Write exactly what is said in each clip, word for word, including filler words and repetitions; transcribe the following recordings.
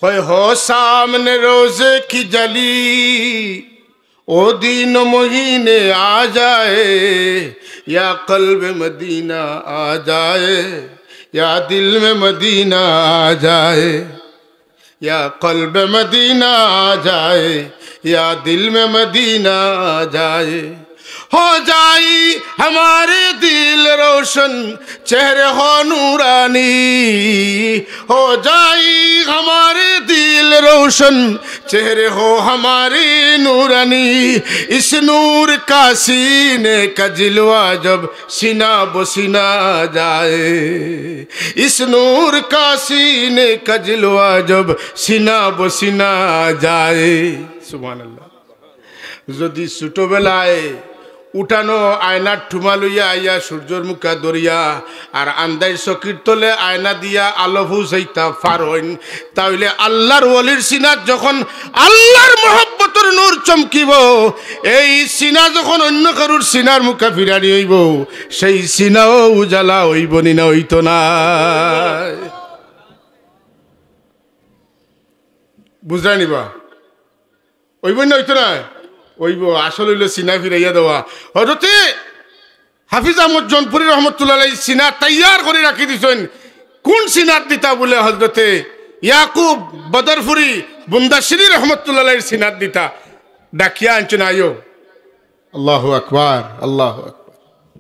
کہے ہو سامنے روزے کی جلی، او دن و مہینے آ جائے، یا قلب مدینہ آ جائے، یا دل میں مدینہ آ جائے، یا قلب مدینہ آ جائے، یا دل میں مدینہ آ جائے۔ ہو جائے ہمارے دل روشن، چہرے ہو نورانی، ہو جائے ہمارے دل روشن، چہرے ہو ہمارے نورانی۔ اس نور کا سینے کا جلوہ جب سینہ بہ سینہ آ جائے، اس نور کا سینے کا جلوہ جب سینہ بہ سینہ آ جائے۔ سبحان اللہ۔ যদি ছোটবেলায় উঠানো আয়নার ঠুমা লইয়া আইয়া সূর্যর মুখা ধরিয়া আর আন্দাইর চকির তলে আয়না দিয়া আলো পৌঁছাইতা পারইন, তাইলে আল্লাহর ওলির সিনাত যখন আল্লাহর মহব্বতর নূর চমকিব, এই সিনা যখন অন্য কারুর সিনার মুখা ফিরানি অইব, সেই সিনাও উজালা অইব নি না অইতো না? বুঝরা নিবা? অইব না অইতো না? অইব। আসল অইল সিনা ফিরাইয়া দেওয়া। হযরতে হাফিজ আহমদ জনপুরি রহমতুল্লাহ আলাইহি সিনা তৈয়ার করি রাখি দিছইন। কোন সিনাত দিতা বুলে হযরতে ইয়াকুব বদরপুরি বুন্দাশিরি রহমতুল্লাহ আলাইহির সিনাত দিতা। ডাকিয়া আনছইন, আইও। আল্লাহু আকবার, আল্লাহু আকবার।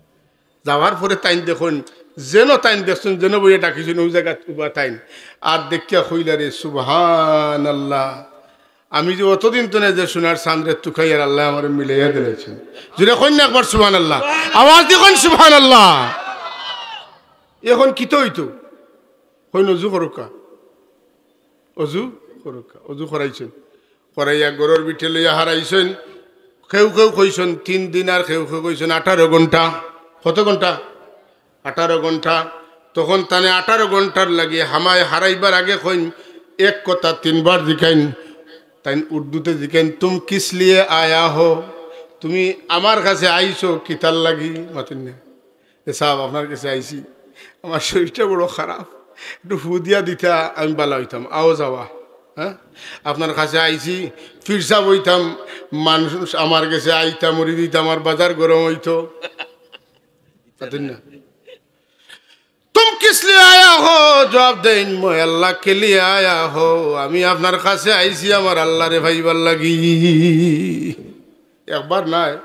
যাওয়ার পরে তাইন দেখইন, যেন তাইন দেখছইন, যেন বইয়া ডাকিছইন, অউ জাগাত উবা তাইন। আর দেখিয়া কইলা রে, সুবহানাল্লাহ, আমি যে অতদিন তনে যে সোনার চান্দরে তুকাইয়ার আল্লায় আমারে মিলাইয়া দিলাইছইন। জুরে কইন না একবার সুবহানাল্লাহ। আওয়াজ দি কইন সুবহানাল্লাহ। এখন কিতা অইতো? কইন অজু করউক্কা। অজু করউক্কা। অজু করাইছইন। করাইয়া ঘরর ভিতরে লইয়া হারাইছইন। কেউ কেউ কইছইন তিন দিন আর কেউ কেউ কইছইন আঠারো ঘন্টা। কত ঘন্টা? আঠারো ঘন্টা। তখন তানে আঠারো ঘন্টার লাগি হামায় হারাইবার আগে কইন, এক কথা তিনবার জিকাইন। তাইন উর্দুতে জিকাইন, "তুম কিস লিয়ে আয়া হো?" তুমি আমার কাছে আইছো কিতার লাগি? মাতইন না। এ সাব, আপনার কাছে আইছি, আমার শরীরটা বড় খারাপ, একটু ফু দিয়া দিতা আমি বালা অইতাম। আও যাওয়া, হ্যাঁ, আপনার কাছে আইছি, ফিরসাব অইতাম, মানুষ আমার কাছে আইতা, মুরিদ অইতা, আমার বাজার গরম অইতো। মাতইন না। তুম কিস লিয়ে আয়া হো? জবাব দেইন, "মই আল্লাহ কে লিয়ে আয়া হো।" আমি আপনার কাছে আইছি আমার আল্লাহরে পাইবার লাগি। একবার নায়,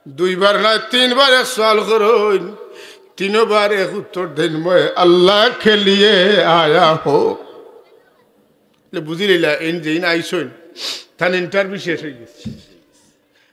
দুইবার নায়, তিনবার এক সওয়াল করইন, তিনবার এক উত্তর দেইন, "মই আল্লাহ কে লিয়ে আয়া হো।" বুঝি লইলা, এইন যেইন আইছইন, তান interview শেষ অই গেছে।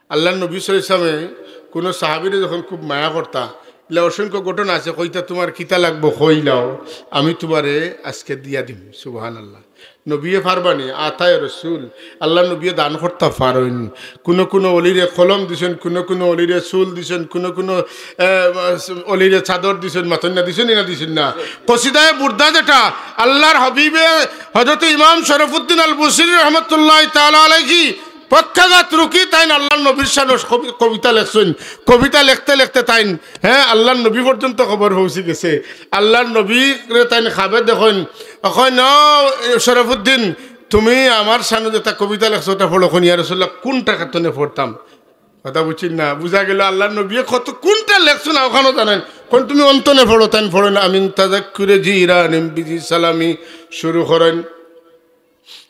আল্লাহর নবী সাল্লাল্লাহু আলাইহি ওয়াসাল্লামে কুনু সাহাবীরে যখন খুব মায়া করতা, ইলা অসংখ্য ঘটনা আছে, কইতা, "তুমার কিতা লাগবো কইলাও, আমি তুমারে আজকে দিয়া দিমু।" সুবহানাল্লাহ। নবীয়ে পারবানি, আতায়ে রসুল, আল্লাহর নবীয়ে দান করতা পারইন। কুনু কুনু অলিরে কলম দিছইন, কুনু কুনু অলিরে চুল দিছইন, কুনু কুনু, এ, অলিরে চাদর দিছইন, মাতইন না দিছইন না দিছইন না। কসিদায়ে বুর্দা যেটা আল্লাহর হাবিবে হযরত ইমাম শরফুদ্দিন আল বুসিরি রহমতুল্লাহ তাআলা আলাইহি পক্ষাঘাত রুকি তাইন আল্লাহর নবীর শানো কবি-, কবিতা লেখছইন। কবিতা লেখতে লেখতে তাইন, হ্যাঁ, আল্লাহর নবী পর্যন্ত খবর পৌঁছি গেছে। আল্লাহর নবীরে তাইন খাবে দেখইন, অখন, "ও শরফুদ্দিন, তুমি আমার শানো যেটা কবিতা লেখছো, ওটা পড়ো কইন।" "ইয়া রাসূলুল্লাহ, কোনটা কাতনে পড়তাম?" কথা বুঝছইন না, বুঝা গেল আল্লাহর নবী কত কোনটা লেখছো না, ওখানো জানইন। কইন, "তুমি অন্তনে পড়ো।" তাইন পড়ইন, "আমিন তাজাক্কুরে জিরানিম বিজি সালামি।" শুরু করইন।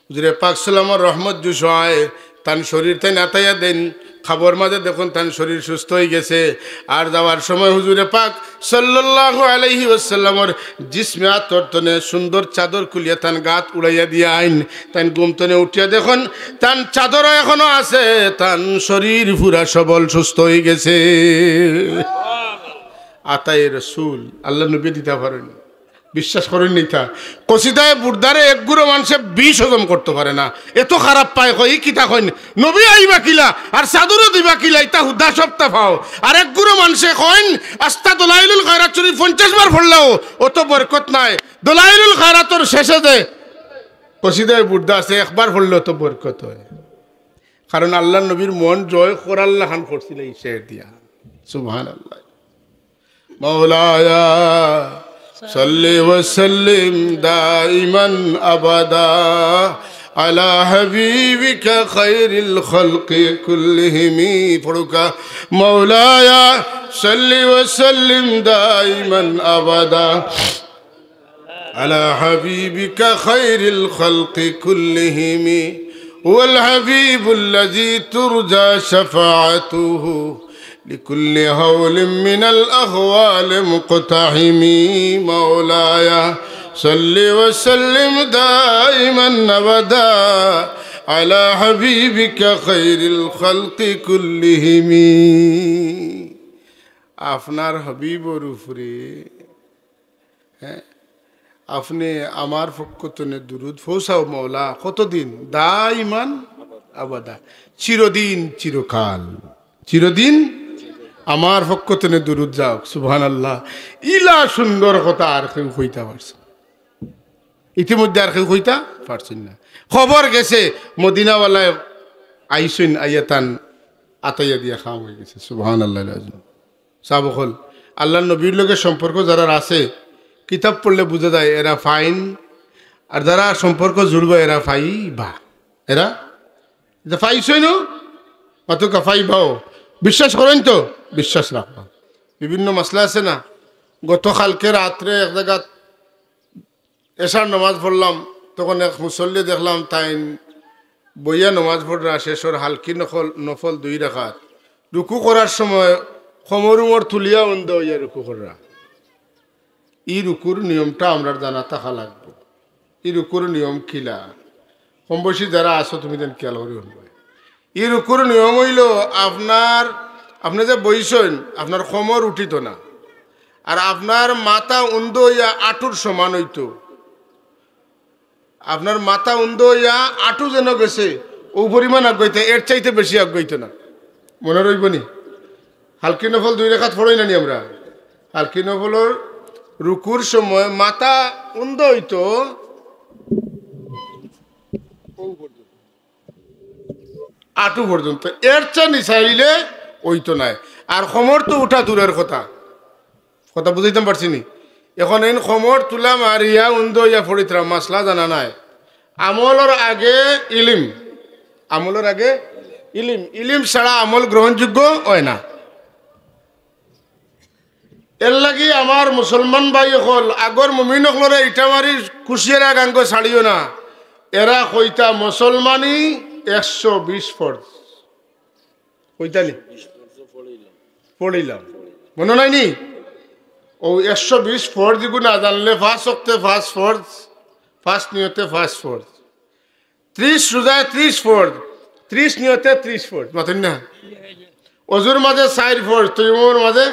হুজুরে পাক সাল্লাল্লাহু আলাইহি ওয়াসাল্লামর রহমত জুশ অয়, তান শরীর তাইন আতাইয়া দেইন, খাবর মাঝে দেখইন তান শরীর সুস্থ অই গেছে। আর যাওয়ার সময় হুজুরে পাক সাল্লাল্লাহু আলাইহি ওয়াসাল্লামর জিসমে আতর তনে সুন্দর চাদর খুলিয়া তান গাত উড়াইয়া দিয়া আইন। তাইন ঘুম তনে উঠিয়া দেখইন, তান চাদরও এখনো আছে, তান শরীর পুরা সবল সুস্থ অই গেছে। আতায়ে রসুল, আল্লাহর নবী দিতা পারইন। বিশ্বাস করইন নি তা? কসিদায়ে বুর্দারে এক গুরু মানষে বিষ হজম করতো পারে না, এত খারাপ পায়। কয়, "ই কিতা কইন? নবী আইবা কিলা, আর চাদরও দিবা কিলা, ইতা হুদা সবতা পাও।" আর এক গুরু মানষে কইন, আস্তা দলাইলুল খায়রাত শরীফ পঞ্চাশ বার পড়লেও অত বরকত নাই। দলাইলুল খায়রাতর শেষে যে কসিদায়ে বুর্দা আছে, একবার পড়লে অত বরকত অয়। কারণ আল্লাহর নবীর মন জয় করার লাখান করছিল এই শের দিয়া। সুবহানাল্লাহ। مولاي صل وسلم دائما أبدا على حبيبك خير الخلق كلهم. পড়ুক্কা, مولاي صل وسلم دائما أبدا على حبيبك خير الخلق كلهم. هو الحبيب الذي ترجى شفاعته لكل هول من الأهوال مقتحم. مولاي صل وسلم دائما أبدا على حبيبك خير الخلق كلهم. আপনার হাবিবর উপরে, হ্যাঁ, আপনে আমার পক্ষ তনে দুরুদ পৌঁছাও মওলা। কতদিন? দাইমান আবাদা, চিরদিন, চিরকাল। চিরদিন আমার পক্ষ তনে দুরুদ যাউক। সুবহানাল্লাহ। ইলা সুন্দর কথা আর কেউ কইতা পারছে না। ইতিমধ্যে আর কেউ কইতা পারছইন না। খবর গেছে, মদিনাওয়ালায় আইছইন, আইয়া তান আতাইয়া দিয়া কাম অইগেছে। সুবহানাল্লাহ। সাব অকল, আল্লাহর নবীর লগে সম্পর্ক যারার আছে, কিতাব পড়লে বুঝা যায় এরা ফাইন, আর যারা সম্পর্ক জুড়বা এরা ফাইবা। এরা যে ফাইছইন, মাতুক্কা ফাইবাও। বিশ্বাস করইন তো? বিশ্বাস রাখবা। বিভিন্ন মাসলা আছে না? গত কালকে রাত্রে এক জাগাত এশার নামাজ পড়লাম, তখন এক মুসল্লি দেখলাম তাইন বইয়া নামাজ পড়রা, শেষর হালকি নফল, নফল দুই রাকাত। রুকু করার সময় কমর উমর তুলিয়া উন্দা অইয়া রুকু কররা। ই রুকুর নিয়মটা আমরার জানা থাকা লাগবো। ই রুকুর নিয়ম কিলা? কম বয়সী যারা আছো, তুমি যেন খেয়াল করি হুনবায়। ই রুকুর নিয়ম অইলো, আপনার, আপনে যে বইছইন, আপনার কমর উঠিতো না, আর আপনার মাথা উন্দা অইয়া আটুর সমান অইতো। আপনার মাথা উন্দা অইয়া আটু যেন গেছে, অউ পরিমাণ আগুয়াইতা, এর চাইতে বেশি আগুয়াইতো না। মনো রইবো নি? হালকি নফল দুই রাকাত পড়ি না নি আমরা? হালকি নফলর রুকুর সময় মাথা উন্দা অইতো আটু পর্যন্ত, এর চেয়ে নিচে অইলে অইতো নায়। আর কমর তো উঠা দূরের কথা, কথা বুঝাইতাম পারছি নি? এখন এইন কমর তুলা মারিয়া উন্দা অইয়া পড়িতরা, মাসলা জানা নাই। আমলর আগে ইলিম, আমলর আগে ইলিম, ইলিম ছাড়া আমল গ্রহণযোগ্য অয় না। এর লাগি আমার মুসলমান ভাই অকল, আগর মুমিন অকলরে ইটা মারি খুশিয়ারা গাঙ্গ ছাড়িও না। এরা কইতা মুসলমানি একশো বিশ ফরজ। কইতা নি? পড়িলাম। মনো নাই নি? অউ একশো বিশ ফরজ ইগু না জানলে, পাঁচ ওয়াক্তে পাঁচ ফরজ, পাঁচ নিয়তে পাঁচ ফরজ। ত্রিশ রোজায় ত্রিশ ফরজ, ত্রিশ নিয়তে ত্রিশ ফরজ, মাতইন না? অজুর মাঝে চাইর ফরজ, তৈমুমর মাঝে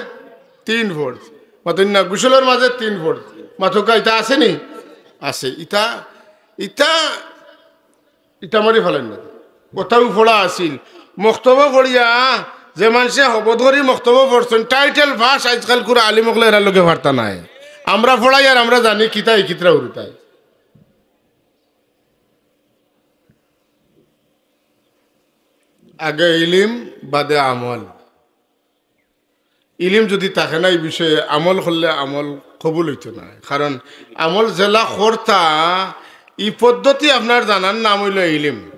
তিন ফরজ, মাতইন না? গোসলর মাঝে তিন ফরজ, মাতুক্কা, ইতা আছে নি? আছে। ইতা, ইতা, ইটা মারি ফালাইন না। কথাউ পড়া আছিল, মক্তবো পড়িয়া যে মানষে হবদ করি মক্তবো পড়ছইন, টাইটেল পাস, আইজকালকুর আলিম অকলে এরার লগে পারতা নায়। আমরা পড়াই আর আমরা জানি কিতা ইকিত্রা হুরুতাই। আগে ইলিম, বাদে আমল। ইলিম যুদি থাকে না ই বিষয়ে, আমল করলে আমল কবুল অইতো নায়। কারণ আমল যেলা করতা, ই পদ্ধতি আপনার জানার নাম অইলো ইলিম।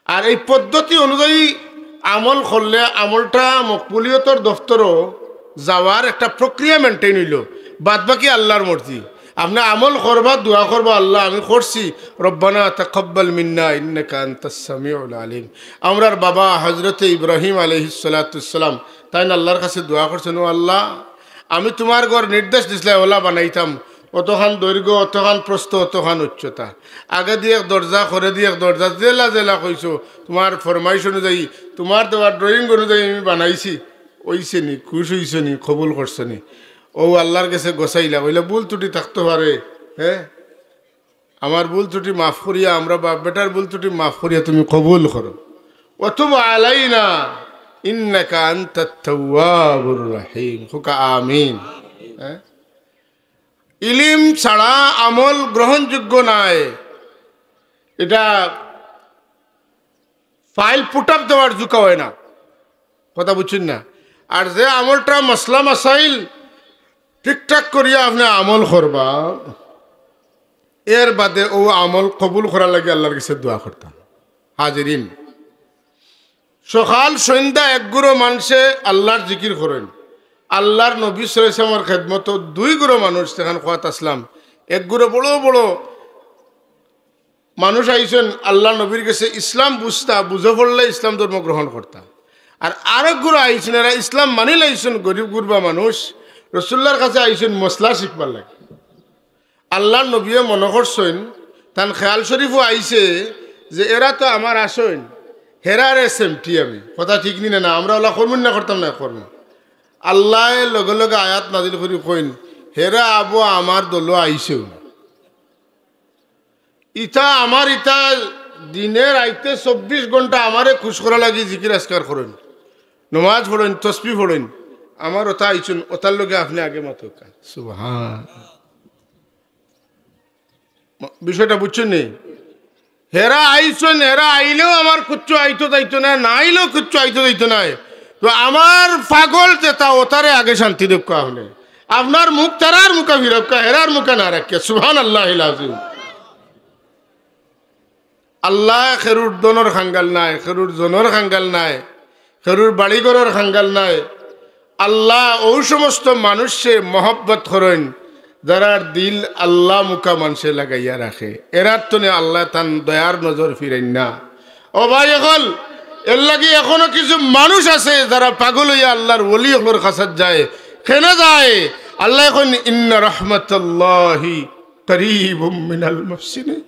আর এই পদ্ধতি অনুযায়ী আমল করলে আমলটা মকবুলিয়তর দফতরো যাওয়ার একটা প্রক্রিয়া maintain অইলো। বাদ বাকি আল্লাহর মর্জি। আপনে আমল করবা, দোয়া করবা, "আল্লাহ, আমি করছি, রব্বানা তাকাব্বাল মিন্না ইন্নাকা আনতাস সামিউল আলিম।" আমরার বাবা হযরতে ইব্রাহিম আলাইহিস সালাতু ওয়াস সালাম, তাইন আল্লাহর কাছে দোয়া করছইন, "ও আল্লাহ, আমি তুমার ঘর নির্দেশ দিছলায় অলা বানাইতাম, অতখান দৈর্ঘ্য, অতখান প্রস্থ, অতখান উচ্চতা, আগেদি এক দরজা, খরেদি এক দরজা, যেলা যেলা কইছো, তুমার ফরমাইশ অনুযায়ী, তুমার দেওয়া drawing অনুযায়ী আমি বানাইছি, অইছে নি, খুশ অইছো নি, কবুল করছো নি?" অউ আল্লাহর গেছে গছাইলা, কইলা, "ভুল ত্রুটি থাকতো পারে, হে, আমার ভুল ত্রুটি মাফ করিয়া, আমরা বাপ বেটার ভুল ত্রুটি মাফ করিয়া তুমি কবুল করো। ওয়া তুব আলাইনা ইন্নাকা আনতাত তাওয়াবুর রহিম।" কউক্কা আমিন। হে? ইলিম ছাড়া আমল গ্রহণযোগ্য নায়। ইটা file put up দেওয়ার জুকা অয় না। কথা বুঝছইন না? আর যে আমলটা মাসলা মাসাইল ঠিকঠাক করিয়া আপনে আমল করবা, এর বাদে অউ আমল কবুল করার লাগি আল্লার গেছে দোয়া করতাম। হাজিরিন, সকাল সন্ধ্যা এক গুরু মানষে আল্লার জিকির করইন। আল্লার নবী সাল্লাল্লাহু আলাইহি ওয়াসাল্লামর খেদমতো দুই গুরু মানুষ যেখান কওয়াত আছলাম, এক গুরু বড় বড় মানুষ আইছইন আল্লার নবীর গেছে ইসলাম বুঝতা, বুঝে পড়লে ইসলাম ধর্ম গ্রহণ করতা। আর আরক গুরু আইছইন, এরা ইসলাম মানি লাইছইন, গরিব গুরবা মানুষ, রসুল্লার কাছে আইছইন মসলা শিখবার লাগি। আল্লার নবীয়ে মনো করছইন, তান খেয়াল শরীফও আইছে যে এরা তো আমার আছইন, হেরারে সেমটি আমি। কথা ঠিক নি না? আমরা অলা করমু না, করতাম না, করমু। আল্লায় লগে লগে আয়াত নাজিল করি কইন, "হেরা আবো আমার দলো আইছেও।" ইতা আমার ইতা দিনে রাইতে চব্বিশ ঘন্টা আমারে খুশ করা লাগি জিকির আজকার করইন, নমাজ পড়ইন, তসবি পড়ইন। আমার ওতা আইছইন, ওতার লগে আপনে আগে মাতউক্কা। সুবহান। বিষয়টা বুঝছইন নি? হেরা আইছইন, হেরা আইলেও আমার কুচ্ছু আইতো যাইতো নায়, না আইলেও কুচ্ছু আইতো যাইতো নায়। তো আমার পাগল যেতা, ওতারে আগে শান্তি দেউক্কা আপনে। আপনার মুখ তারার মুখা ফিরাউক্কা, হেরার মুখা না রাখিয়া। সুবহানাল্লাহিল আজিম। আল্লায় কেউর ধনর কাঙ্গাল নায়, কেউর জনর কাঙ্গাল নায়, কেউর বাড়িঘরর কাঙ্গাল নায়। আল্লায় অউ সমস্ত মানুষরে মহব্বত করইন, যারার দিল আল্লা মুখা মানষে লাগাইয়া রাখে। এরার তনে আল্লায় তান দয়ার নজর ফিরাইন না। ও ভাই অকল, এরলাগি এখনো কিছু মানুষ আছে যারা পাগল অইয়া আল্লার ওলি অকলর কাছাত যায়। কেনে যায়? আল্লায় কইন, "ইন্না রাহমাতাল্লাহি করিবুম মিনাল মুহসিনিন।"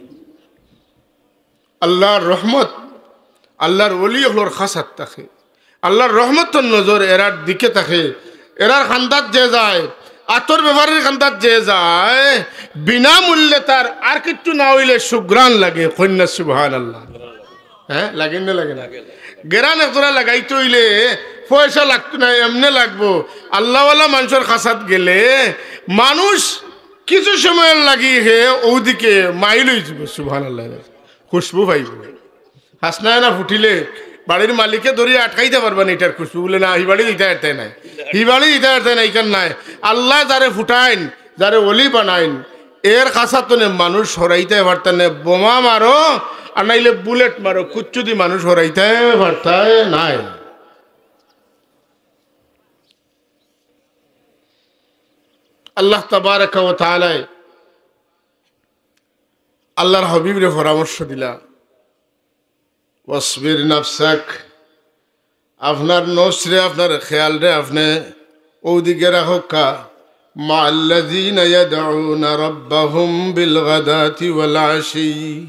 আল্লার রহমত আল্লার ওলি অকলর কাছাত থাকে, আল্লার রহমতর নজর এরার দিকে থাকে। এরার কান্দাত যে যায়, আতর বেপারীর কান্দাত যে যায়, বিনামূল্যে তার আর কিচ্ছু না অইলে সুঘ্রাণ লাগে। কইন না সুবহানাল্লাহ। হ্যাঁ, লাগে না, লাগে না? ঘেরান একজোড়া লাগাইতে অইলে পয়সা লাগতো না, এমনে লাগবো। আল্লাওয়ালা মানষর কাছাত গেলে মানুষ কিছু সময়র লাগি হে অউদিকে মাইল অইযিবো। সুবহানাল্লাহ। খুশবু পাইবো। হাসনায় না ফুটিলে বাড়ির মালিকে ধরিয়া আটকাইতা পারবা না ইটার খুশবু, বুলে, "না, হি বাড়ি দিতা পারতায় নায়, হি বাড়ি দিতা পারতায় নায়, ইখান নায়।" আল্লায় যারে ফুটাইন, যারে ওলি বানাইন, এর কাছাত তনে মানুষ হরাইতায় পারতায় নায়। বোমা মারো আর নাইলে বুলেট মারো, কুচ্ছুদি মানুষ হরাইতায় পারতায় নায়। আল্লাহ তাবারাকা ওয়া তাআলায় আল্লার হাবিবরে পরামর্শ দিলা, "ওয়াসবির নাফসাক", আপনার নফসরে, আপনার খেয়ালরে আপনে অউদিকে রাখউক্কা, "মাআল্লাযীনা ইয়াদউনা রাব্বাহুম বিল গাদাতি ওয়াল আশী",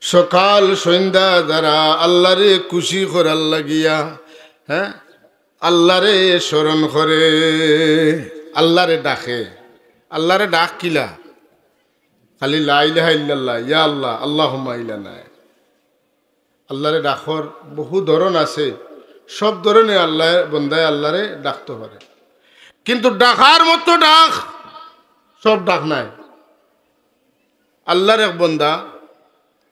সকাল সন্ধ্যা যারা আল্লারে খুশি করার লাগিয়া, হ্যাঁ, আল্লারে স্মরণ করে, আল্লারে ডাকে। আল্লারে ডাক কিলা? খালি লা ইলাহা ইল্লাল্লাহ, ইয়া আল্লাহ, আল্লাহুম্মা ইলা নায়। আল্লারে ডাকর বহু ধরন আছে, সব ধরনে আল্লায়, বন্দায় আল্লারে ডাকতো পারে, কিন্তু ডাকার মতো ডাক সব ডাক নায়। আল্লার এক বন্দা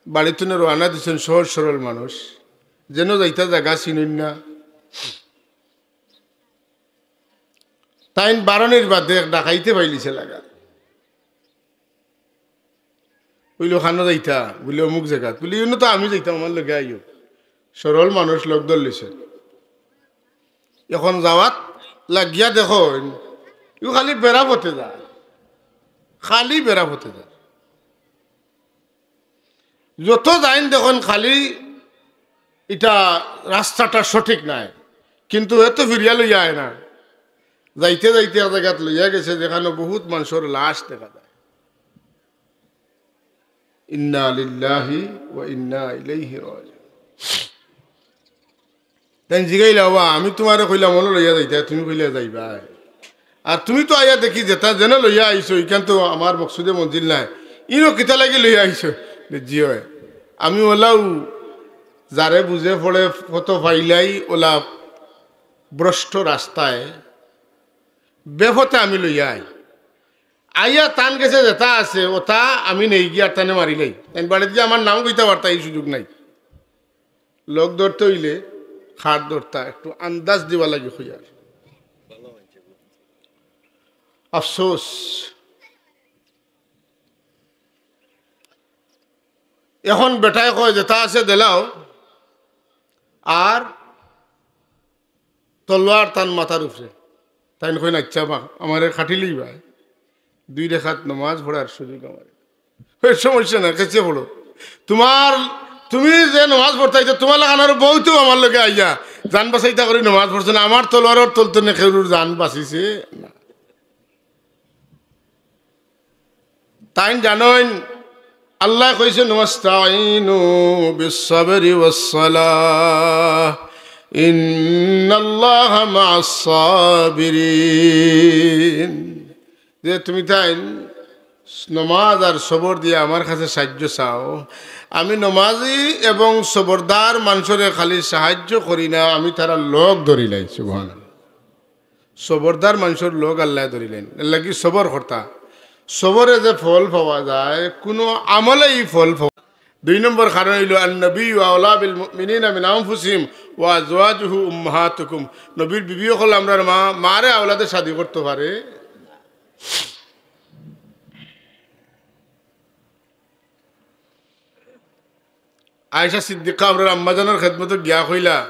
বাড়ি তনে রওয়ানা দিছইন, সহজ সরল মানুষ, যেন যাইতা জাগা চিনইন না। তাইন বারনির বাদে এক ডাকাইতে পাইলিছে লাগা। বুলে, "কানো যাইতা?" বুলে, "অমুক জাগাত।" বুলে, "ইনো তো আমি যাইতাম, আমার লগে আইও।" সরল মানুষ লগ ধরলিছে। এখন যাওয়াত লাগিয়া দেখইন, ইউ খালি বেড়া পথে যায়, খালি বেড়া পথে যায়। যত যাইন দেখইন খালি ইটা রাস্তাটা সঠিক নায়, কিন্তু এত ফিরিয়া লইয়া আয় না। যাইতে যাইতে এক জাগাত লইয়া গেছে যেখানো বহুত মানষর লাশ দেখা যায়। ইন্না লিল্লাহি ওয়া ইন্না ইলাইহি রাজিউন। তাইন জিগাইলা, "ওবা, আমি তুমারে কইলাম অনো লইয়া যাইতায়, তুমি কইলায় যাইবায়। আর তুমি তো আইয়া দেখি যেতা যেন লইয়া আইছো, ইখান তো আমার মকসুদে মঞ্জিল নায়। ইনো কিতা লাগি লইয়া আইছো?" "জি অয়, আমি অলাউ যারে বুঝে পড়ে পথ পাইলাই, অলা ভ্রষ্ট রাস্তায় বেপথে আমি লইয়া আই। আইয়া তান গেছে যেতা আছে, অতা আমি নেই গিয়া তানে মারিলাই। তাইন বাড়িত গিয়া আমার নাম কইতা পারতা, ই সুযোগ নাই।" লগ ধরতে অইলে খাট ধরতা, একটু আন্দাজ দিবার লাগি কইয়ার। আফসোস, এখন বেটায় কয়, "যেটা আছে দিলাও, আর তলোয়ার তান মাথার উপরে।" তাইন কইন, "আচ্ছা বা, আমারে খাটিলেই বা, দুই রেখাত নমাজ পড়ার সুযোগ আমার।" "এ, সমস্যা নাই, কেসে পড়ো। তুমার, তুমি যে নমাজ পড়তায়, ইটা তুমার লাখান আরো বউতেউ আমার লগে আইয়া জান বাচাইতা করি নমাজ পড়ছে না, আমার তলোয়ারর তলতনে কেউর জান বাচিছে না।" তাইন জানইন, আল্লায় কইছইন, "ওয়াস্তাইনু বিস-সাবরি ওয়াস-সালাহ, ইন্নাল্লাহা মা'আস-সাবিরিন।" যে তুমি তাইন নমাজ আর সবর দিয়া আমার কাছে সাহায্য চাও। আমি নমাজি এবং সবরদার মানষরে খালি সাহায্য করি না, আমি তারার লগ ধরিলাই। সুবহানাল্লাহ। সবরদার মানষর লগ আল্লায় ধরিলাইন, এরলাগি সবর করতা। সবরে যে ফল পাওয়া যায়, কুনু আমলে ই ফল পাওয়া। দুই নম্বর কারণ অইলো, "আন-নাবিয়্যু আওলা বিল মুমিনিনা মিন আনফুসিহিম ওয়া আজওয়াজুহু উম্মাহাতুকুম।" নবীর বিবি অকল আমরার মা, মারে আওলাদে শাদি করতো পারে। আয়েশা সিদ্দিকা আমরার আম্মাজানর খেদমতো গিয়া কইলা,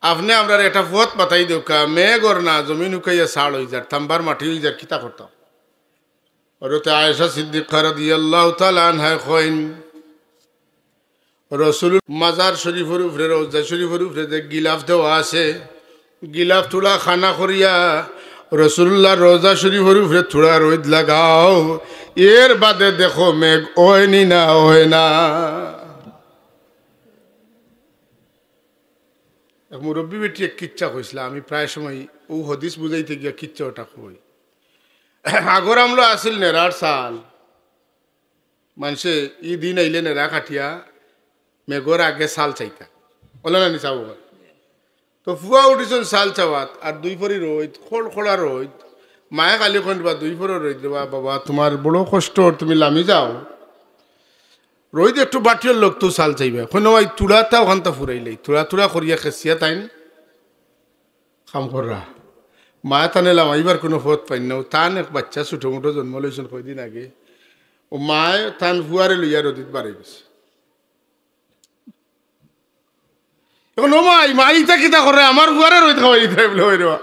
"আপনে আমরারে একটা পথ বাতাই দেউক্কা, মেঘ অর না, জমিন হুকাইয়া ছাড় অইযার, তাম্বার মাটি অইযার, কিতা করতাম?" হযরতে আয়েশা সিদ্দিকা রাদিয়াল্লাহু তাআলা আনহায় কইন, রসুল মাজার শরীফর উপরে, রওজা শরীফর উপরে যে গিলাফ দেওয়া আছে, গিলাফ থুড়া খানা করিয়া রসুলুল্লাহর রওজা শরীফর উপরে থুড়া রইদ লাগাও, এর বাদে দেখো মেঘ অয়নি না অয় না। এক মুরব্বী বেটি এক কিচ্ছা কইছলা, আমি প্রায় সময় অউ হাদিস বুঝাইতে গিয়া কিচ্ছা ওটা কই। আগর আমলো আছিল নেড়ার চাল, মানষে ই দিন আইলে নেড়া কাটিয়া মেঘর আগে চাল চাইতা, অলা নানি চাও? তো ফুয়া উঠিছইন চাল চাওয়াত, আর দুই ফরি রইদ, খড়খড়া রইদ। মায়ে খালি কইন, "বা দুই ফরি রইদ রে বা, বাবা, তুমার বড় কষ্ট, তুমি লামি যাও।" রইদ একটু বাটিয়র লোক তো চাল চাইবা। কইন, "ওই তুড়াটা ওখানটা ফুরাইলাই।" তুড়া তুড়া করিয়া খেসিয়া তাইন কাম কররা। মায়ে তানে লামাইবার কুনু পথ পাইন না। ও তান এক বাচ্চা ছোটো মোটো জন্ম লইছইন কয়দিন আগে। ও মায়ে তান ফুয়ারে লইয়া রইদত বারই গেছে। এখন ও মাই, মাই ইতা কিতা করে? "আমার ফুয়ারে রইদ খাওয়াই দিতায় বলে, ওই রে বা।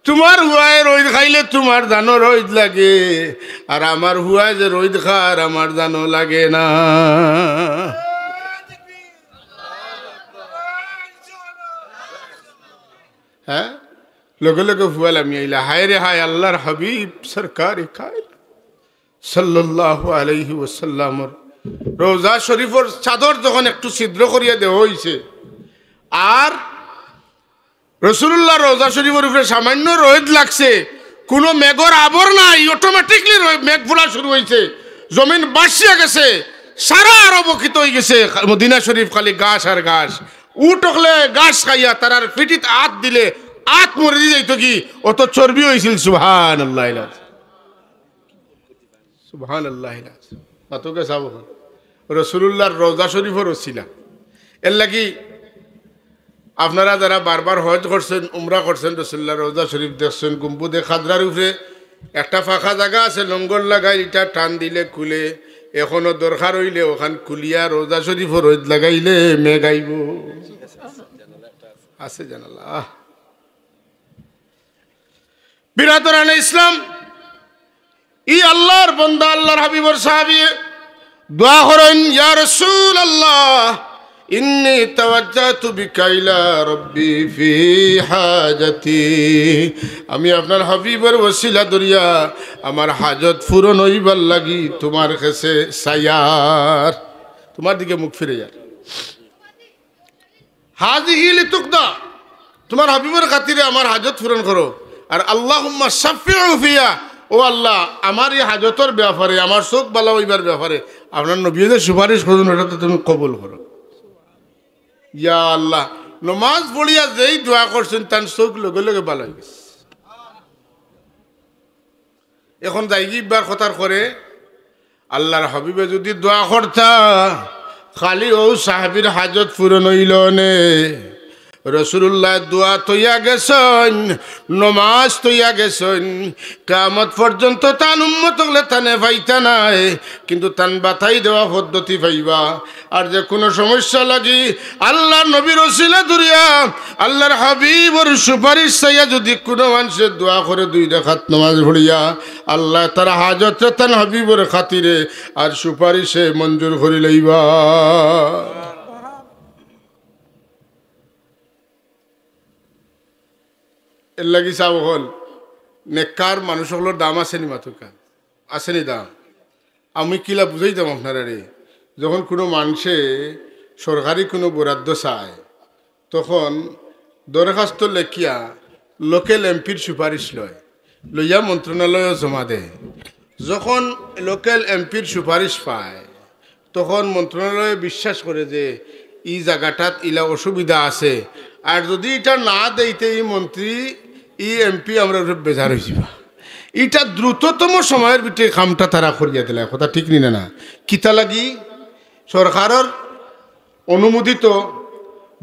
তুমার ফুয়ায় রইদ খাইলে তুমার জানো রইদ লাগে, আর আমার ফুয়ায় যে রইদ খার, আমার জানো লাগে না।" হ্যাঁ, লগে লগে ফুয়া লামি আইলা, "হায় রে হায়, আল্লাহর হাবিব সরকারে কায়নাত সাল্লাল্লাহু আলাইহি ওয়াসাল্লামর রওজা শরীফর চাদর যখন একটু ছিদ্র করিয়া দেওয়া অইছে, আর রসুলুল্লাহর রওজা শরীফর উপরে সামান্য রইদ লাগছে, কুনু মেঘর আবর নাই, automatically রই-, মেঘ ফুরা শুরু অইছে, জমিন বাসিয়া গেছে, সারা আরব অকিত অইগেছে, মদিনা শরীফ খালি ঘাস আর ঘাস। উট অকলে ঘাস খাইয়া তারার ফিটিত আত দিলে আত মরি যাইতো কি, অত চর্বি অইছিল। সুবহানাল্লাহ। সুবহানাল্লাহ। মাতউক্কা সাব অকল। রসুলুল্লাহর রওজা শরীফর উছিলা। এরলাগি আপনারা যারা বারবার হজ করছইন, উমরা করছইন, রসুলুল্লাহর রওজা শরীফ দেখছইন, গম্বুজে খাজরার উপরে একটা ফাঁকা জাগা আছে, লঙ্গর লাগাইল, ইটা টান দিলে খুলে। এখনো দরকার অইলে অখান খুলিয়া রওজা শরীফো রইদ লাগাইলে মেঘ আইবো। আছে জানালা। বিরাদরানে ইসলাম, ই আল্লাহর বন্দা, আল্লাহর হাবিবর সাহাবী দোয়া করইন, "ইয়া রাসূলুল্লাহ, ইন্নী তাওয়াজ্জাতু বিকা ইলা রাব্বি ফি হাজাতি।" আমি আপনার হাবিবর উছিলা ধরিয়া আমার হাজত পূরণ অইবার লাগি তুমার কাছে চাইয়ার, তুমার দিকে মুখ ফিরাইয়ার। হাযিহি লিতুকদা, তুমার হাবিবর খাতিরে আমার হাজত পূরণ করো। আর আল্লাহুম্মা শাফিউ ফিয়া, ও আল্লাহ, আমার ই হাজতর ব্যাপারে, আমার চউখ ভালা অইবার ব্যাপারে আপনার নবীয়ে যে সুপারিশ করছইন, ওটা তো তুমি কবুল করো। ইয়া আল্লাহ, নমাজ পড়িয়া যেই দোয়া করছইন, তান চউখ লগে লগে ভালা অইগেছে। এখন যাইগি ইবার কথার করে, আল্লাহর হাবিবে যুদি দোয়া করতা, খালি অউ সাহাবীর হাজত পূরণ অইলো নে, রসুলুল্লায় দোয়া থইয়া গেছইন, নমাজ থইয়া গেছইন। কিয়ামত পর্যন্ত তান উম্মত অকলে তানে পাইতা নায়, কিন্তু তান বাতাই দেওয়া পদ্ধতি পাইবা। আর যে কুনু সমস্যা লাগি আল্লার নবীর ওসিলা ধরিয়া, আল্লার হাবিবর সুপারিশ চাইয়া যুদি কুনু মানষে দোয়া করে, দুই রাকাত নমাজ পড়িয়া, আল্লায় তার হাজতরে তান হাবিবর খাতিরে আর সুপারিশে মঞ্জুর করি লইবা। এরলাগি সাব অকল, নেককার মানুষ অকলর দাম আছে নি মাতুক্কা? আছে নি দাম? আমি কিলা বুঝাইতাম আপনারারে, যখন কুনু মানষে সরকারি কুনু বরাদ্দ চায়, তখন দরখাস্ত লেখিয়া লোকাল এমপির সুপারিশ লয়, লইয়া মন্ত্রণালয়ো জমা দেয়। যখন লোকাল এমপির সুপারিশ পায়, তখন মন্ত্রণালয়ে বিশ্বাস করে যে ই জাগাটাত ইলা অসুবিধা আছে, আর যুদি ইটা না দেইতে ই মন্ত্রী, ই এমপি আমরার উপরে বেজার অইযিবা। ইটা দ্রুততম সময়র ভিতরে কামটা তারা করিয়া দিলায়। কথা ঠিক নি না? না, কিতা লাগি? সরকারর অনুমোদিত,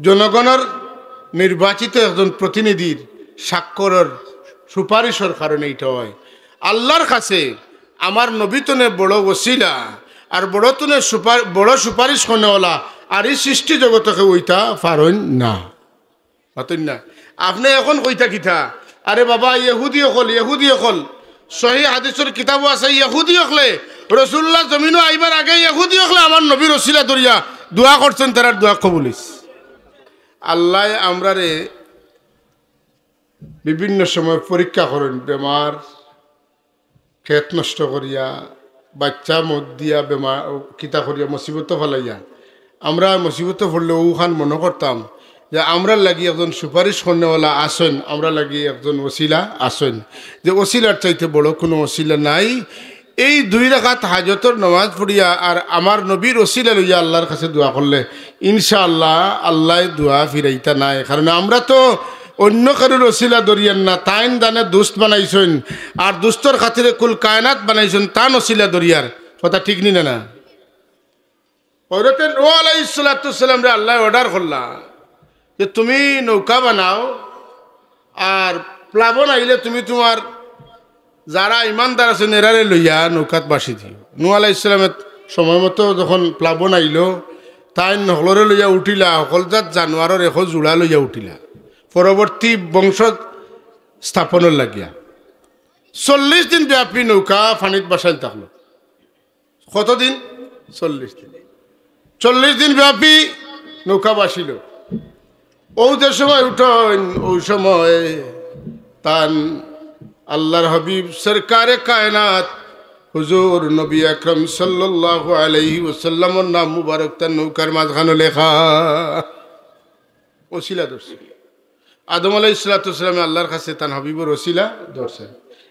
জনগণর নির্বাচিত একজন প্রতিনিধির স্বাক্ষরর সুপারিশর কারণে ইটা অয়। আল্লার কাছে আমার নবী তনে বড় ওসিলা, আর বড় তনে সুপার-, বড় সুপারিশ করনেওয়ালা, আর ই সৃষ্টি জগতো কেউ অইতা পারইন না। মাতইন না। আপনে এখন কইতা কিতা? আরে বাবা, ইহুদি অকল, ইহুদি অকল, সহি হাদিসর কিতাবো আছে, ইহুদি অকলে, রসুলুল্লাহ জমিনো আইবার আগে ইহুদি অকলে আমার নবীর ওসিলা ধরিয়া দোয়া করছইন, তারার দোয়া কবুল অইছে। আল্লায় আমরারে বিভিন্ন সময় পরীক্ষা করইন, বেমার, খেত নষ্ট করিয়া, বাইচ্চা মউত দিয়া, বেমার, কিতা করিয়া, মুসিবতো ফালাইয়া। আমরা মুসিবতো পড়লে অউখান মনো করতাম যে আমরার লাগি একজন সুপারিশ করনেওয়ালা আছইন, আমরার লাগি একজন ওসিলা আছইন, যে ওসিলার চাইতে বড় কুনু ওসিলা নাই। এই দুই রাকাত হাজতর নমাজ পড়িয়া আর আমার নবীর ওসিলা লইয়া আল্লার কাছে দোয়া করলে ইনশাআল্লাহ আল্লায় দোয়া ফিরাইতা নায়। কারণ আমরা তো অইন্য কারোর ওসিলা ধরিয়ার না, তাইন তানে দুস্ত বানাইছইন, আর দুস্তর খাতিরে কুল কায়নাত বানাইছইন, তান ওসিলা ধরিয়ার। কথা ঠিক নি না? না, হযরতে নূহ আলাইহিস সালাতু ওয়াস সালামরে আল্লায় order করলা যে তুমি নৌকা বানাও, আর প্লাবন আইলে তুমি তুমার যারা ইমানদার আছইন এরারে লইয়া নৌকাত বাসি দিও। নূহ আলাইহিস সালামে সময় মতো যখন প্লাবন আইলো, তাইন হকলরে লইয়া উঠিলা, হকল জাত জানোয়ারর একো জুড়া লইয়া উঠিলা, পরবর্তী বংশ স্থাপনর লাগিয়া। চল্লিশ দিন ব্যাপী নৌকা পানিত বাসাইল থাকলো। কতদিন? চল্লিশ দিন। চল্লিশ দিন ব্যাপী নৌকা বাসিল। অউ যে সময় উঠইন, অউ সময় তান আল্লার হাবিব সরকারে কায়নাত হুজুর নবী আকরাম সাল্লাল্লাহু আলাইহি ওয়াসাল্লামর নাম মুবারক তান নৌকার মাঝখানো লেখা। ওসিলা ধরছে। আদম আলাইহিস সালাতু ওয়াস সালামে আল্লার কাছে তান হাবিবর ওসিলা ধরছে।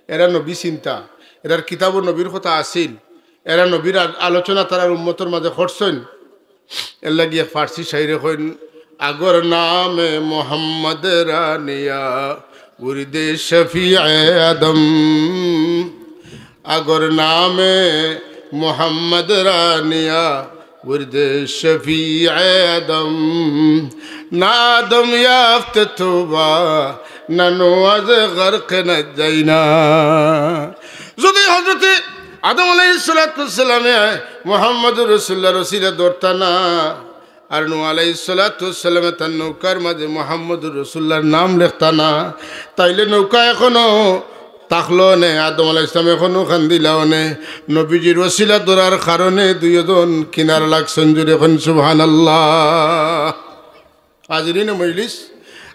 এরা নবী চিনতা, এরার কিতাবো নবীর কথা আছিল, এরা নবীর আ-, আলোচনা তারার উম্মতর মাঝে করছইন। এরলাগি এক ফার্সি শাইরে কইন, "আগর নামে মোহাম্মদ রানিয়া উর্দে শফিয়ে আদম।" আগর নামে মোহাম্মদ রানিয়া উর্দে শফিয়ে আদম, না আদম ইয়াফতে তুবা, না নূহ আজ গরক না যাইনা। যুদি হযরতে আদম আলাইহিস সালাতু ওয়াস সালামে মুহাম্মদুর রাসূলুল্লাহর ওসিলা ধরতা না, আর নূহ আলাইহিস সালাতু ওয়াস সালামে তান নৌকার মাঝে মুহাম্মদুর রাসূলুল্লাহর নাম লেখতা না, তাইলে নৌকা এখনো থাকলো অনে, আদম আলাইহিস সালাম এখনো কান্দিলা অনে। নবীজির ওসিলা ধরার কারণে দুইজন কিনারা লাগছইন। জোরে কইন সুবহানাল্লাহ। হাজিরিনে মজলিস,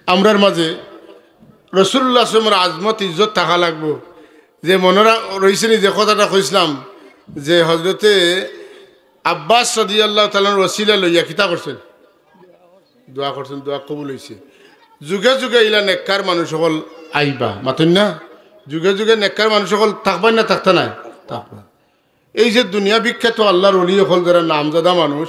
আমরার মাঝে রাসূলুল্লাহ সাল্লাল্লাহু আলাইহি ওয়াসাল্লামর আজমত ইজ্জত থাকা লাগবো। যে মনো রা-, রইছে নি যে কথাটা কইছলাম যে হযরতে আব্বাস রাদিয়াল্লাহু তাআলা আনহুর ওসিলা লইয়া কিতা করছইন? দোয়া করছইন, দোয়া কবুল অইছে। যুগে যুগে ইলা নেককার মানুষ অকল আইবা, মাতইন না? যুগে যুগে নেককার মানুষ অকল থাকবা না, থাকতা নায়? থাকবা। এই যে দুনিয়া বিখ্যাত আল্লার ওলি অকল, যারা নামজাদা মানুষ,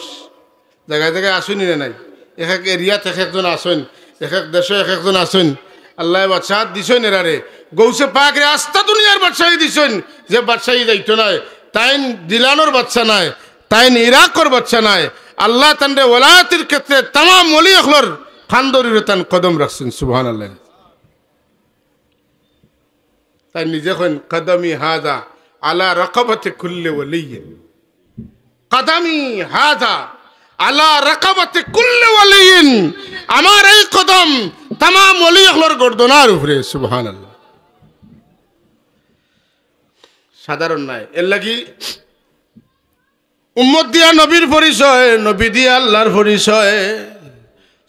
জাগায় জাগায় আছইন নি না নাই? এক এক এরিয়াত এক একজন আছইন, এক এক দেশো এক একজন আছইন। আল্লায় বাদশাহত দিছইন এরারে, গৌসে পাকরে আস্তা দুনিয়ার বাদশাহী দিছইন, যে বাদশাহী যাইতো নায়। তাইন দিলানর বাদশা নায়, তাইন ইরাকর বাদশা নায়। আল্লায় তানরে ওলায়াতির ক্ষেত্রে তামাম ওলি অকলর খান্দর উপরে তান কদম রাখছইন, সুবহানাল্লাহ। তাইন নিজে কইন, "কদমি হাজা আলা রাকাবাতি কুল্লি ওয়ালিয়্যিন। কদমি হাজা আলা রাকাবাতি কুল্লি ওয়ালিয়্যিন।" আমার এই কদম তামাম ওলি অকলর গর্দনার উপরে, সুবহানাল্লাহ। সাধারণ নায়। এর লাগি উম্মত দিয়া নবীর পরিচয়, নবী দিয়া আল্লাহর পরিচয়,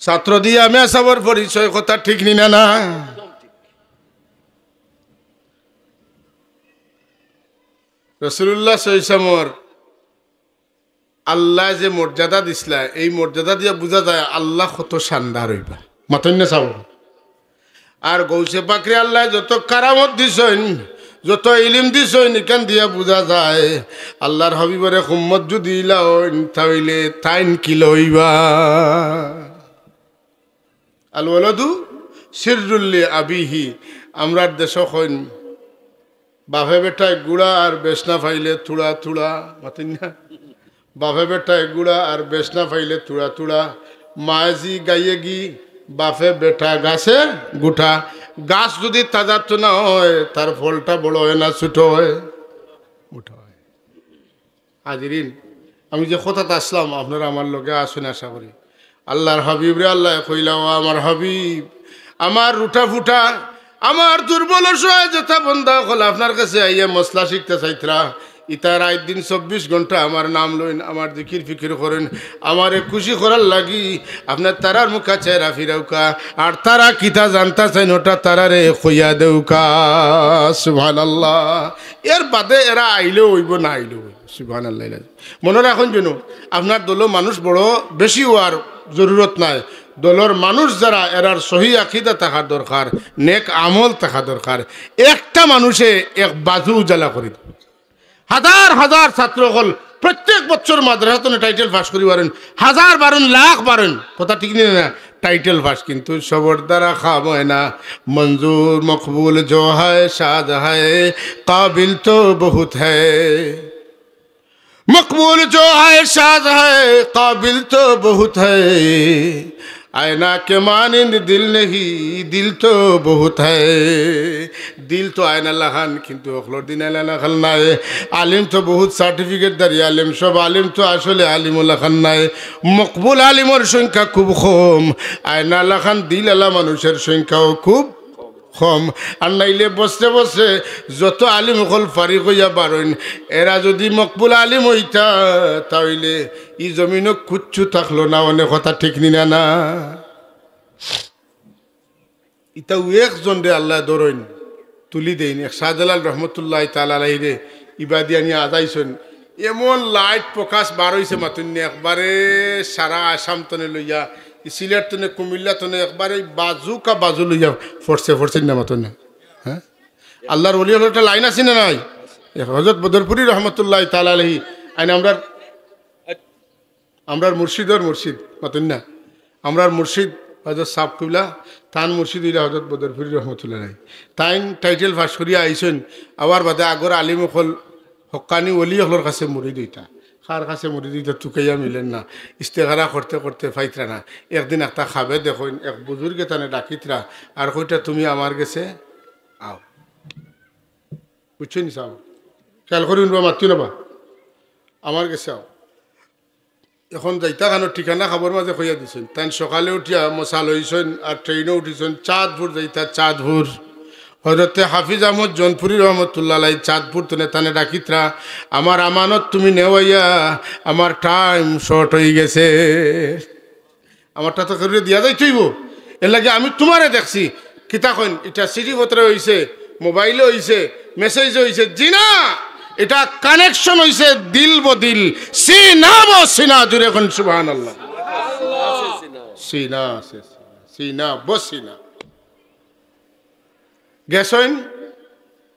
ছাত্র দিয়া মেসাবর পরিচয়, কথা ঠিক নি না, না? রাসূলুল্লাহ সাল্লাল্লাহু আলাইহি ওয়াসাল্লামর আল্লায় যে মর্যাদা দিছলা, এই মর্যাদা দিয়া বুঝা যায় আল্লাহ কত শানদার অইবা। মাতইন না চাও? আর গৌসে পাকরে আল্লায় যত কারামত দিছইন, যত ইলিম দিছইন, ইখান দিয়া বুঝা যায় আল্লাহর হাবিবর এক উম্মত যুদি ইলা অইন, তা অইলে তাইন কিলা অইবা। আল ওয়ালাদু সিররুল লি আবিহি। আমরার দেশো কইন, বাফে বেটায় গুড়া আর বেশ না পাইলে থুড়া থুড়া, মাতইন না? বাফে বেটায় গুড়া আর বেশ না পাইলে থুড়া থুড়া। মায়ে জি গাইয়ে গি, বাফে বেটা গাছে গুটা। গাছ যুদি তাজা তো না অয়, তার ফলটা বড় অয় না ছোট অয়? মোটা অয়। হাজিরিন, আমি যে কথাত আছলাম, আপনারা আমার লগে আছইন আশা করি। আল্লাহর হাবিবরে আল্লায় কইলা, "ও আমার হাবিব, আমার রুটা ফুটা, আমার দুর্বল অসহায় যেতা বন্দা অকল আপনার কাছে আইয়া মসলা শিখতা চাইতরা, ইতা রাইত দিন চব্বিশ ঘন্টা আমার নাম লইন, আমার জিকির ফিকির করইন, আমারে খুশি করার লাগি আপনে তারার মুখা চেহারা ফিরাউকা, আর তারা কিতা জানতা চাইন ওটা তারারে কইয়া দেউকা।" সুবহানাল্লাহ। এর বাদে এরা আইলেও অইবো, না আইলেও অইবো। সুবহানাল্লাহ। মনো রাখইন যেন, আপনার দলো মানুষ বড় বেশি অওয়ার জরুরত নাই। দলর মানুষ যারা, এরার সহি আকিদা থাকার দরকার, নেক আমল থাকা দরকার। একটা মানুষে এক বাজু উজালা করি দেয়। হাজার হাজার ছাত্র অকল প্রত্যেক বছর মাদ্রাসা তনে টাইটেল পাস করি বারইন, হাজার বারইন, লাখ বারইন, কথা ঠিক নি না? টাইটেল পাস, কিন্তু সবর দ্বারা কাম অয় না। মঞ্জুর মকবুল জো হ্যায় শাদ হ্যায়, কাবিল তো বহুত হ্যায়। মকবুল জো হ্যায় শাদ হ্যায়, কাবিল তো বহুত হ্যায়। আয়না কে মানিন্দ দিল নেহি, দিল তো বহুত হ্যায়। দিল তো আয়না লাখান, কিন্তু অকলর দিল আয়না লাখান নায়। আলিম তো বহুত, সার্টিফিকেটধারী আলিম, সব আলিম তো আসলে আলিমও লাখান নায়। মকবুল আলিমর সংখ্যা খুব কম, আয়না লাখান দিল আলা মানুষর সংখ্যাও খুব কম। আর নাইলে বসতে বসতে যত আলিম অকল ফারিগ অইয়া বারইন, এরা যুদি মকবুল আলিম অইতা, তা অইলে ই জমিনো কুচ্ছু থাকলো না, অনেক কথা ঠিক নি না, না? ইতাউ একজনরে আল্লায় ধরইন, তুলি দেইন। এক শাহজালাল রহমতুল্লাহ তাআলা আলাইহিরে ইবাদি আনিয়া আজাইছইন, এমন লাইট ফোকাস বার অইছে মাতইন না, একবারে সারা আসাম তনে লইয়া, ই সিলেট তনে, কুমিল্লা তনে, একবারে বাজু কা বাজু লইয়া ফড়ছে, ফড়ছে না মাতইন না। হ্যাঁ, আল্লাহর ওলি অকলর একটা লাইন আছে না নাই? এক হযরত বদরপুরি রহমতুল্লাহ তাআলা আলাইহি, আইন আমরার আমরার মুর্শিদর মুর্শিদ, মাতইন না? আমরার মুর্শিদ হযরত সাব কিবলা, তান মুর্শিদ অইলা হযরত বদরপুরি রহমতুল্লাহ আলাইহি। তাইন টাইটেল পাস করিয়া আইছইন, আওয়ার বাদে আগর আলিম অকল, হক্কানি ওলি অকলর কাছে মুরিদ অইতা। কার কাছে মুরিদ অইতা তুকাইয়া মিলের না। ইস্তেখারা করতে করতে পাইতরা না। একদিন একটা খাবে দেখইন, এক বুজুর্গে তানে ডাকিতরা, আর কইতরা, "তুমি আমার গেছে আও।" বুঝছইন নি সাব? খেয়াল করি হুনবা, মাতিও না বা। "আমার গেছে আও।" এখন যাইতা খানোর ঠিকানা খাবর মাঝে কইয়া দিছইন। তাইন সকালে উঠিয়া মশা লইছইন আর ট্রেইনো উঠিছইন, চাঁদপুর যাইতা, চাঁদপুর। হযরতে হাফিজ আহমদ জৌনপুরি রহমতুল্লাহ আলাইহি চাঁদপুর তনে তানে ডাকিতরা, "আমার আমানত তুমি নেওয়াইয়া, আমার টাইম শর্ট অইগেছে।" আমারটা তো কেউরে দিয়া যাইতে অইবো। এর লাগি আমি তুমারে দেখছি, কিতা কইন, ইটা চিঠি পত্রে অইছে, মোবাইলে অইছে, মেসেজে অইছে, জি না, ইটা কানেকশন অইছে দিল ব দিল, সিনা ব সিনা। জুরে কইন সুবহানাল্লাহ। সিনা আছে, সিনা ব সিনা। গেছইন,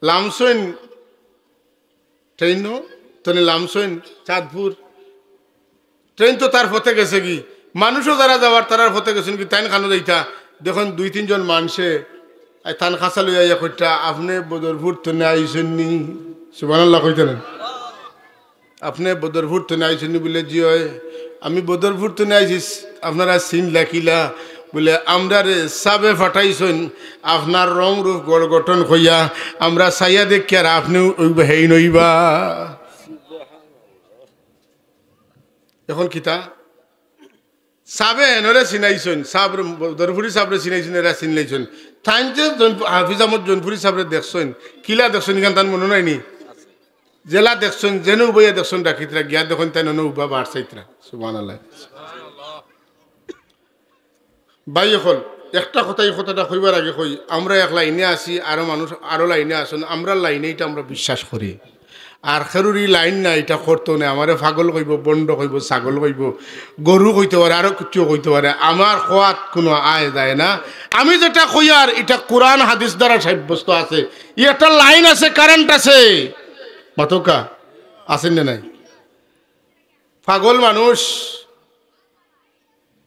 লামছইন, ট্রেইনো তনে লামছইন চাঁদপুর। ট্রেইন তো তার পথে গেছেগি, মানুষও যারা যাওয়ার তারার পথে গেছইনগি। তাইন খানো যাইতা, দেখইন দুই তিনজন মানষে, আই, তান খাসা লইয়া আইয়া কইতরা, "আপনে বদরপুর তনে আইছইন নি?" সুবহানাল্লাহ কইতা না? "আপনে বদরপুর তনে আইছইন নি?" বুলে, "জি অয়, আমি বদরপুর তনে আইছি, আপনারা চিনলা কিলা?" বুলে, "আমরারে সাবে ফাটাইছইন, আপনার রং রূপ গড় গঠন কইয়া, আমরা চাইয়া দেখিয়ার আপনেও অইবা, হেইন অইবা।" এখন কিতা? সাবে এনরে চিনাইছইন, সাবরে, বদরপুরি সাবরে চিনাইছইন, এরা চিনলাইছইন। তাইন যে জৈন-, হাফিজ আহমদ জৈনপুরি সাবরে দেখছইন, কিলা দেখছইন, ইখান তান মনো নাইনি? যেলা দেখছইন, যেন উবাইয়া দেখছইন, ডাকিতরা গিয়া দেখইন, তাইন অনো উবা বার চাইতরা। সুবহানাল্লাহ। ভাই অকল, একটা কথা, এই কথাটা কইবার আগে কই, আমরা এক লাইনে আছি, আরো মানুষ আরো লাইনে আছইন, আমরার লাইনে ইটা আমরা বিশ্বাস করি। আর কেউরর ই লাইন না, ইটা করতো না, আমারে পাগল কইবো, বন্ড কইবো, ছাগল কইবো, গরু কইতে পারে, আরো কিচ্ছু কইতে পারে, আমার কওয়াত কুনু আয় যায় না। আমি যেটা কইয়ার, ইটা কোরআন হাদিস দ্বারা সাব্যস্ত আছে। ই একটা লাইন আছে, কারেন্ট আছে, মাতউক্কা, আছে না নাই? পাগল মানুষ,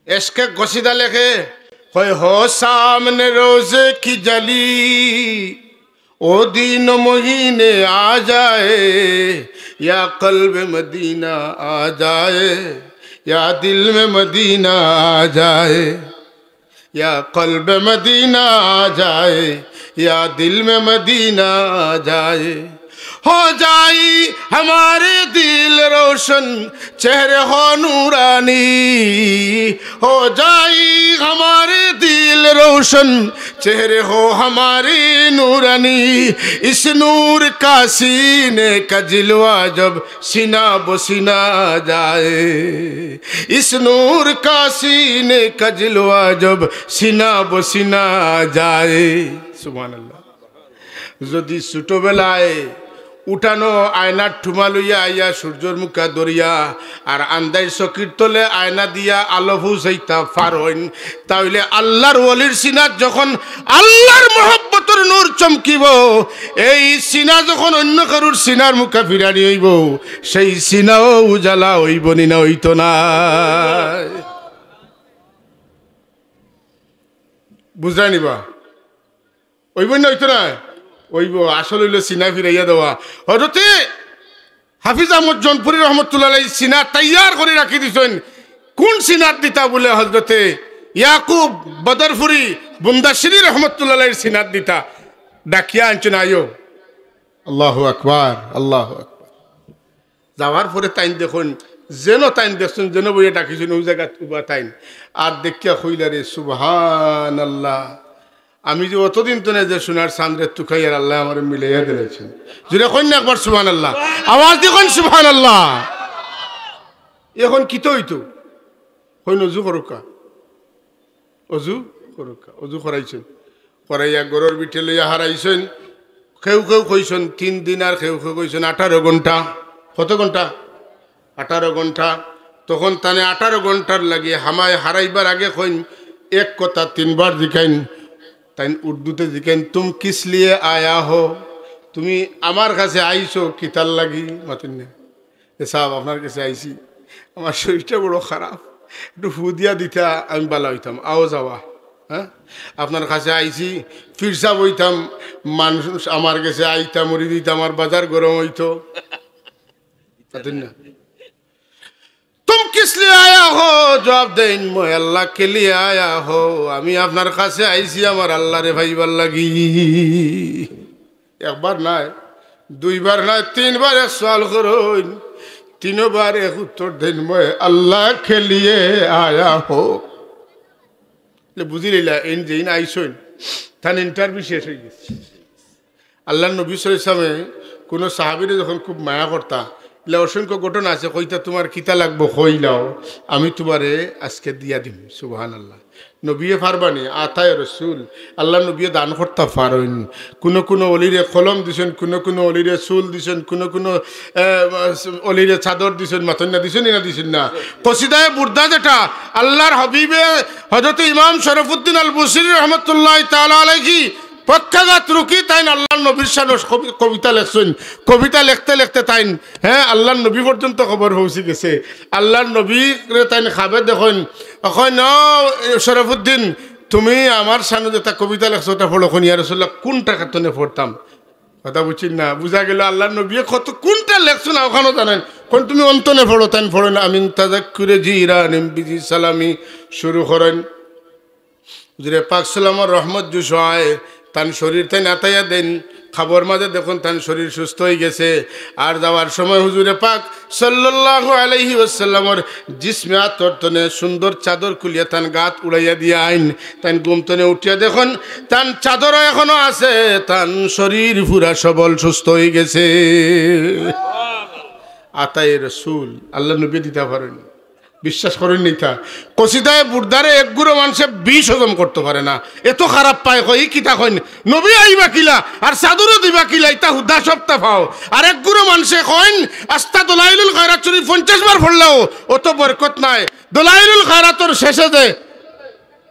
এশকে কসিদা লেখে, কয়, "হো সামনে রোজে কি জালি, ও দিন মহিনে আ যায়, ইয়া কলবে মদিনা আ যায়, ইয়া দিল মে মদিনা আ যায়, ইয়া কলবে মদিনা আ যায়, ইয়া দিল মে মদিনা আ যায়।" ہو جائی ہمارے دل روشن، چہرے ہو نورانی۔ ہو جائی ہمارے دل روشن، چہرے ہو ہمارے نورانی۔ اس نور کا سینے کا جلوہ جب سینہ بہ سینہ آ جائے، اس نور کا سینے کا جلوہ جب سینہ بہ سینہ آ جائے۔ سبحان اللہ۔ যদি ছোটবেলায় উঠানো আয়নার ঠুমা লইয়া আইয়া সূর্যর মুখা ধরিয়া আর আন্দাইর চকির তলে আয়না দিয়া আলো পৌঁছাইতা পারইন, তাইলে আল্লাহর ওলির সিনাত যখন আল্লাহর মহব্বতর নূর চমকিবো, এই সিনা যখন অন্য কারুর সিনার মুখা ফিরানি অইবো, সেই সিনাও উজালা অইবো নি না অইতো না? বুঝরায়নি বা? অইবো না অইতো না? অইবো। আসল অইলো সিনা ফিরাইয়া দেওয়া। হযরতে হাফিজ আহমদ জৌনপুরী রহমতুল্লাহ আলাইহি সিনা তৈয়ার করি রাখি দিছইন। কোন সিনাত দিতা বুলে? হযরতে ইয়াকুব বদরপুরী বুন্দাশিরি রহমতুল্লাহ আলাইহির সিনাত দিতা। ডাকিয়া আনছইন, আইও। আল্লাহু আকবার, আল্লাহু আকবার। যাওয়ার পরে তাইন দেখইন, যেন তাইন দেখছইন, যেন বইয়া ডাকিছইন, অউ জাগাত উবা তাইন। আর দেখিয়া কইলা, "রে সুবহানাল্লাহ, আমি যে অতদিন তনে যে সোনার চান্দরে তুকাইয়ার আল্লায় আমারে মিলাইয়া দিলাইছইন।" জুরে কইন না একবার সুবহানাল্লাহ, আওয়াজ দি কইন সুবহানাল্লাহ। এখন কিতা অইতো? কইন অজু করউক্কা। অজু করউক্কা। অজু করাইছইন। করাইয়া ঘরর ভিতরে লইয়া হারাইছইন। কেউ কেউ কইছইন তিন দিন আর কেউ কেউ কইছইন আঠারো ঘন্টা। কত ঘন্টা? আঠারো ঘন্টা। তখন তানে আঠারো ঘন্টার লাগি হামায় হারাইবার আগে কইন, এক কথা তিনবার জিকাইন। তাইন উর্দুতে জিকাইন, "তুম কিস লিয়ে আয়া হো?" তুমি আমার কাছে আইছো কিতার লাগি? মাতইন না। "এ সাব, আপনার কাছে আইছি, আমার শরীরটা বড় খারাপ, একটু ফু দিয়া দিতা, আমি বালা অইতাম।" আও যাওয়া, হ্যাঁ, "আপনার কাছে আইছি, ফিরসাব অইতাম, মানুষ আমার কাছে আইতা, মুড়ি দিতা, আমার বাজার গরম অইতো।" মাতইন না। "তুম কিস লিয়ে আয়া হো?" জবাব দেইন, "মই আল্লাহ কে লিয়ে আয়া হো, আমি আপনার কাছে আইছি আমার আল্লাহরে পাইবার লাগি।" একবার নায়, দুইবার নায়, তিনবার এক সওয়াল করইন, তিনবার এক উত্তর দেইন, "মই আল্লাহ কে লিয়ে আয়া হো।" বুঝিলাইলা, এইন যেইন আইছইন, তান interview শেষ অইগেছে। আল্লাহর নবী সাল্লাল্লাহু আলাইহি ওয়াসাল্লামে কুনু সাহাবীরে যখন খুব মায়া করতা, ইলা অসংখ্য ঘটনা আছে, কইতা, "তুমার কিতা লাগবো কইলাও, আমি তুমারে আজকে দিয়া দিমু।" সুবহানাল্লাহ। নবীয়ে পারবানি, আতায়ে রসুল, আল্লাহর নবীয়ে দান করতা পারইন। কুনু কুনু অলিরে কলম দিছইন, কুনু কুনু অলিরে চুল দিছইন, কুনু কুনু, এ, অলিরে চাদর দিছইন, মাতইন না, দিছইন না, দিছইন না? কসিদায়ে বুরদা যেটা, আল্লাহর হাবিবে হযরত ইমাম শরফুদ্দিন আল বুসিরি রহমতুল্লাহ তাআলা আলাইহি পক্ষাঘাত রুকি তাইন আল্লাহর নবীর শানো কবি-, কবিতা লেখছইন। কবিতা লেখতে লেখতে তাইন, হ্যাঁ, আল্লাহর নবী পর্যন্ত খবর পৌঁছি গেছে। আল্লাহর নবীরে তাইন খাবে দেখইন, কইন, "ও শরফুদ্দিন, তুমি আমার শানো যেটা কবিতা লেখছো, ওটা পড়ো।" কইন, "ইয়া রাসূলুল্লাহ, কোনটা কাতনে পড়তাম?" কথা বুঝছইন না, বুঝা গেল আল্লাহর নবী কত কোনটা লেখছইন না, ওখানেও জানইন। কইন, "তুমি অন্তনে পড়ো।" তাইন পড়ইন, "আমিন তাজাক্কুরে জিরানিম বিজি সালামি" শুরু করইন। হুজুরে পাক সাল্লামর রহমত জুশ অয়, তান শরীর তাইন আতাইয়া দেইন, খাবর মাঝে দেখইন তান শরীর সুস্থ অইগেছে। আর যাওয়ার সময় হুজুরে পাক সাল্লাল্লাহু আলাইহি ওয়াসাল্লামর জিসমে আতর তনে সুন্দর চাদর খুলিয়া তান গাত উড়াইয়া দিয়া আইন। তাইন ঘুম তনে উঠিয়া দেখইন, তান চাদরও এখনো আছে, তান শরীর পুরা সবল সুস্থ অইগেছে। আতায়ে রসুল, আল্লার নবীয়ে দিতা পারইন। বিশ্বাস করইন নি তা? কসিদায়ে বুর্দারে এক গুরু মানষে বিষ হজম করতো পারে না, এত খারাপ পায়। কয়, "ই কিতা কইন? নবী আইবা কিলা, আর চাদরও দিবা কিলা, ইতা হুদা সবতা পাও।" আর এক গুরু মানষে কইন, আস্তা দলাইলুল খায়রাত শরীফ পঞ্চাশ বার পড়লেও অত বরকত নাই। দলাইলুল খায়রাতর শেষে যে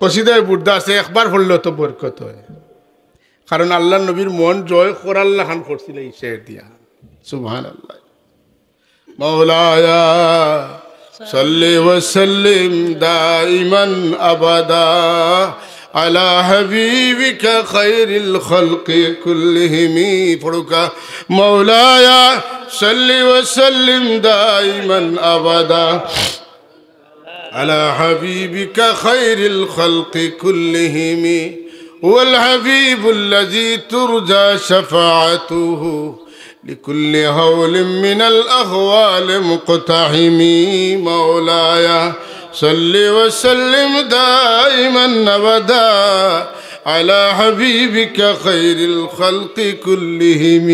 কসিদায়ে বুর্দা আছে, একবার পড়লে অত বরকত অয়। কারণ আল্লার নবীর মন জয় করার লাখান করছিলা ই শের দিয়া। সুবহানাল্লাহ। مولاي صل وسلم دائما أبدا على حبيبك خير الخلق كلهم. পড়ুক্কা, مولاي صل وسلم دائما أبدا على حبيبك خير الخلق كلهم، هو الحبيب الذي ترجى شفاعته لكل هول من الأهوال مقتحم. مولاي صل وسلم دائما أبدا على حبيبك خير الخلق كلهم.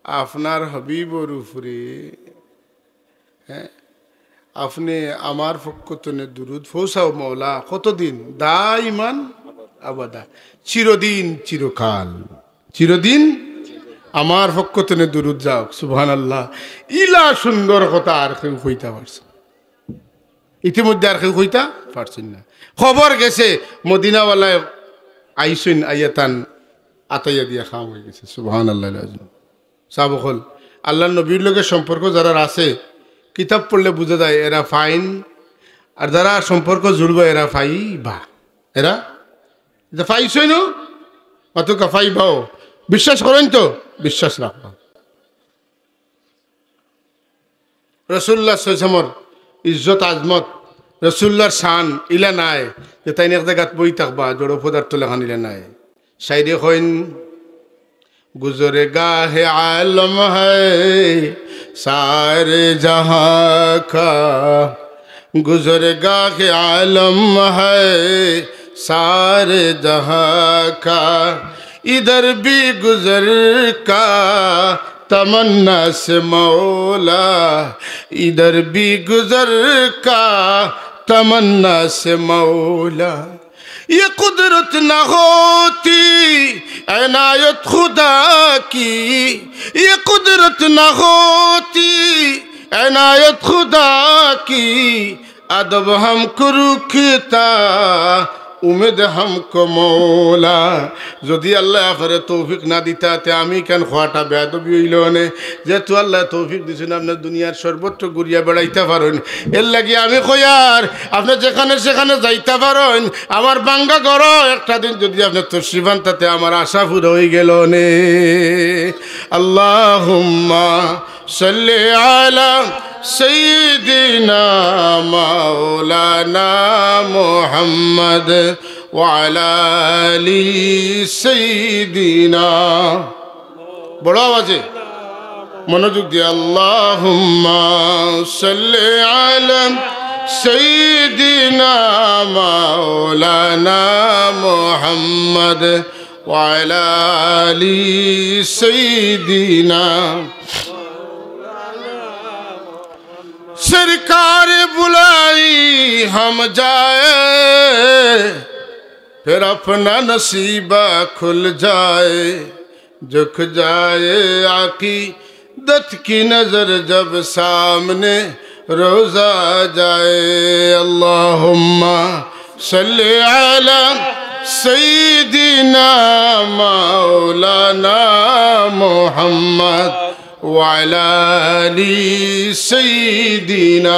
আপনার হাবিবর উপরে, হ্যাঁ, আপনে আমার পক্ষ তনে দুরুদ পৌঁছাও মওলা। কতদিন? দাইমান আবাদা, চিরদিন, চিরকাল। চিরদিন আমার পক্ষ তনে দুরুদ যাউক। সুবহানাল্লাহ। ইলা সুন্দর কথা আর কেউ কইতা পারছে? ইতিমধ্যে আর কেউ কইতা পারছইন না। খবর গেছে, মদিনাওয়ালায় আইছইন, আইয়া তান আতাইয়া দিয়া কাম অইগেছে। সুবহানাল্লাহ। সাব অকল, আল্লার নবীর লগে সম্পর্ক যারার আছে, কিতাব পড়লে বুঝা যায় এরা পাইন, আর যারা সম্পর্ক জুড়বা এরা পাইবা। এরা যে পাইছইন নু, মাতুক্কা পাইবাও। বিশ্বাস করইন তো? বিশ্বাস রাখবা। রসুল্লাহ সাল্লাল্লাহু আলাইহি ওয়াসাল্লামর ইজ্জত আজমত, রসুল্লাহর শান ইলা নায় যে তাইন এক জাগাত বই থাকবা, জড় পদার্থ লাখান ইলা নায়। শাইরে কইন, گزرگاہ عالم ہے سارے جہاں کا، گزرگاہ عالم ہے سارے جہاں کا، ادھر بھی گزر کا تمنا سے مولا، ادھر بھی گزر کا تمنا سے مولا۔ یہ قدرت نہ ہوتی عنایت خدا کی، یہ قدرت نہ ہوتی عنایت خدا کی، ادب ہم کو رکتا امید ہم کو مولا۔ যদি আল্লায় আপনারে তৌফিক না দিতা, তে আমি কেন খোয়াটা বেয়াদবি অইলো অনে। যেহেতু আল্লায় তৌফিক দিছইন, আপনে দুনিয়ার সর্বত্র ঘুরিয়া বেড়াইতা পারইন। এর লাগি আমি কইয়ার, আপনে যেখানে সেখানে যাইতা পারইন। আমার ভাঙ্গা ঘরো একটা দিন যদি আপনে তশরিফ আনতা, তে আমার আশা পুরা অইগেলো অনে। আল্লাহুম্মা صل على سيدنا مولانا محمد وعلى آل سيدنا। বড় আওয়াজে মনোযোগ দিয়া, اللهم صل على سيدنا مولانا محمد وعلى آل سيدنا۔ سرکار بلائی ہم جائے، پھر اپنا نصیبہ کھل جائے، جھک جائے عقیدت کی نظر جب سامنے روزہ جائے۔ اللهم صل على سيدنا مولانا محمد وعلى آل سيدنا।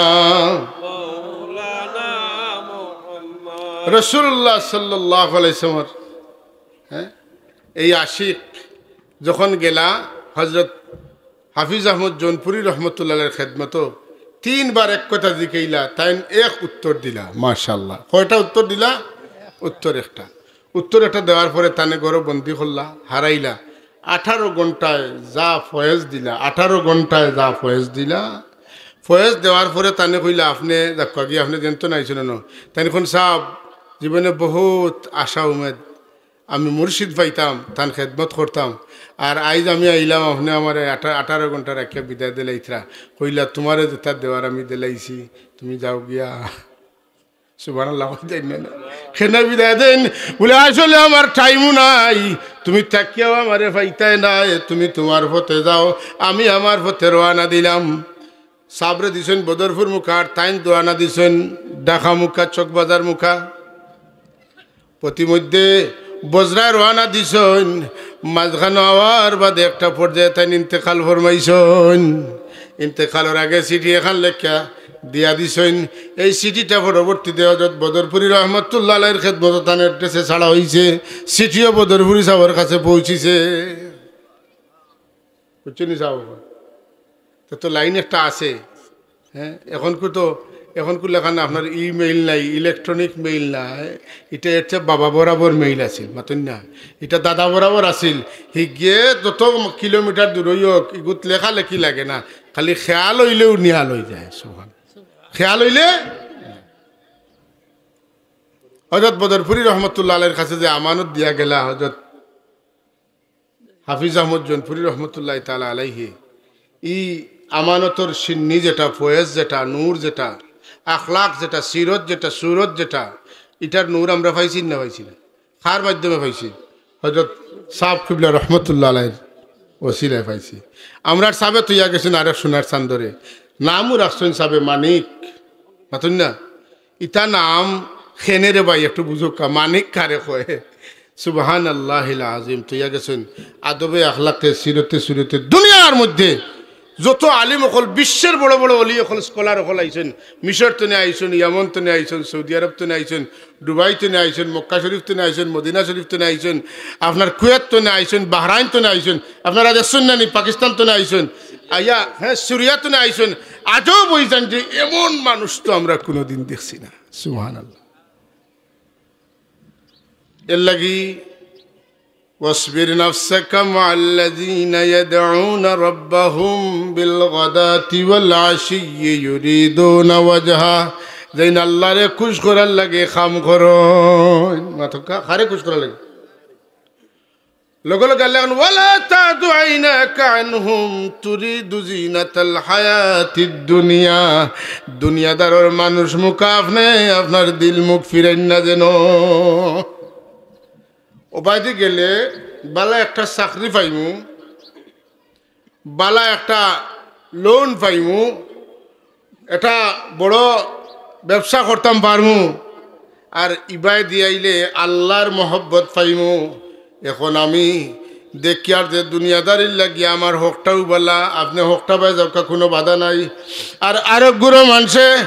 রাসূলুল্লাহ সাল্লাল্লাহু আলাইহি ওয়াসাল্লামর, হ্যাঁ, এই আশিক যখন গেলা হযরত হাফিজ আহমদ জৌনপুরী রহমতুল্লাহ আলাইহির খেদমতো, তিনবার এক কথা জিকাইলা, তাইন এক উত্তর দিলা। মাশাআল্লাহ। কয়টা উত্তর দিলা? উত্তর একটা। উত্তর একটা দেওয়ার পরে তানে ঘরো বন্দি করলা, হারাইলা। আঠারো ঘন্টায় যা ফয়েজ দিলা, আঠারো ঘন্টায় যা ফয়েজ দিলা, ফয়েজ দেওয়ার পরে তানে কইলা, "আপনে যাউক্কা গিয়া, আপনে যেন তো নাইছইন ন।" তাইন কইন, "সাব, জীবনে বহুত আশা উমেদ, আমি মুর্শিদ পাইতাম, তান খেদমত করতাম, আর আইজ আমি আইলাম, আপনে আমারে আঠা-, আঠারো ঘন্টা রাখিয়া বিদায় দিলাইতরা, কইলা, 'তুমারে যেটা দেওয়ার আমি দিলাইছি, তুমি যাও গিয়া।'" সুবহানাল্লাহ, কই দেইন না? কেনে বিদায় দেইন? বলে, "আসলে আমার টাইমও নাই, তুমি থাকিয়াও আমারে পাইতায় নায়, তুমি তুমার পথে যাও, আমি আমার পথে রওয়ানা দিলাম।" সাবরে দিছইন বদরপুর মুখা, আর তাইন রওয়ানা দিছইন ঢাকা মুখা, চকবাজার মুখা। প্রতিমধ্যে বজরায় রওয়ানা দিছইন, মাঝখানো আওয়ার বাদে একটা পর্যায়ে তাইন ইন্তেকাল ফরমাইছইন। ইন্তেকালর আগে চিঠি এখান লেখিয়া দিয়া দিছইন। এই চিঠিটা পরবর্তীতে হযরত বদরপুরী রহমতুল্লাহ আলাইহির খেদমতো তান অ্যাড্রেসে ছাড়া অইছে। চিঠিও বদরপুরী সাবর কাছে পৌঁছিছে। বুঝছইন নি সাব? তো, তো লাইন একটা আছে। হ্যাঁ, এখনকু তো, এখনকু লেখান আপনার ইমেইল নাই, ইলেকট্রনিক মেইল নাই, ইটা এর চেয়ে বাবা বরাবর মেইল আছিল, মাতইন না? ইটা দাদা বরাবর আছিল। হিগিয়ে যত কিলোমিটার দূরই হোক, ইগুত লেখালেখি লাগে না, খালি খেয়াল অইলেউ নিয়াল অই যায়। সুবহান। খেয়াল অইলে হযরত বদরপুরী রহমতুল্লাহ আলাইহির কাছে যে আমানত দিয়া গেলা হযরত হাফিজ আহমদ জৌনপুরী রহমতুল্লাহ তাআলা আলাইহি, ই আমানতর শিন্নি যেটা, ফয়েজ যেটা, নূর যেটা, আখলাক যেটা, সিরত যেটা, সুরত যেটা, ইটার নূর আমরা পাইছি না পাইছি না? কার মাধ্যমে পাইছি? হযরত সাব কিবলা রহমতুল্লাহ আলাইহির ওসিলায় পাইছি। আমরার সাবে থইয়া গেছইন আরেক সোনার চান্দরে, নামও রাখছইন সাবে মানিক, মাতইন না? ইতা নাম কেনে রে ভাই, একটু বুঝউক্কা, মানিক কারে কয়? সুবহানাল্লাহিল আজিম, থইয়া গেছইন আদবে আখলাকে, সিরতে সুরতে। দুনিয়ার মধ্যে যত আলিম অকল, বিশ্বের বড় বড় অলি অকল, স্কলার অকল আইছইন, মিশর তনে আইছইন, ইয়ামন তনে আইছইন, সৌদি আরব তনে আইছইন, দুবাই তনে আইছইন, মক্কা শরীফ তনে আইছইন, মদিনা শরীফ তনে আইছইন, আপনার কুয়েত তনে আইছইন, বাহরাইন তনে আইছইন, আপনারা দেখছইন না নি, পাকিস্তান তনে আইছইন, আইয়া, হ্যাঁ, সুরিয়া তনে আইছইন। আজও বই যান যে এমন মানুষ তো আমরা কোনোদিন দেখছি না। সুবহানাল্লাহ। এর লাগি, "ওয়াসবির নাফসাকা মাআল্লাযীনা ইয়াদউনা রাব্বাহুম বিল গাদাতি ওয়াল আশিয়্যি ইউরিদুনা ওয়াজহা।" যেইন আল্লাহরে খুশ করার লাগি কাম করইন। মাতউক্কা, কারে খুশ করার লাগি? লগে লগে আল্লাহ কইন, "ওয়ালা তাদু আইনাকা আনহুম তুরিদু যিনাতাল হায়াতিদ দুনিয়া।" দুনিয়াদারর মানুষ মুখা আপনে আপনার দিল মুখ ফিরাইন না যেন। ওবায়দি গেলে বালা একটা চাকরি পাইমু, বালা একটা লোন পাইমু, একটা বড় ব্যবসা করতাম পারমু, আর ইবায়দি আইলে আল্লাহর মহব্বত পাইমু। এখন আমি দেখিয়ার যে দুনিয়াদারির লাগি আমার হকটাও বালা, আপনে হকটা পাই যাউক্কা, কোনো বাধা নাই। আর আরক গুরু মানষে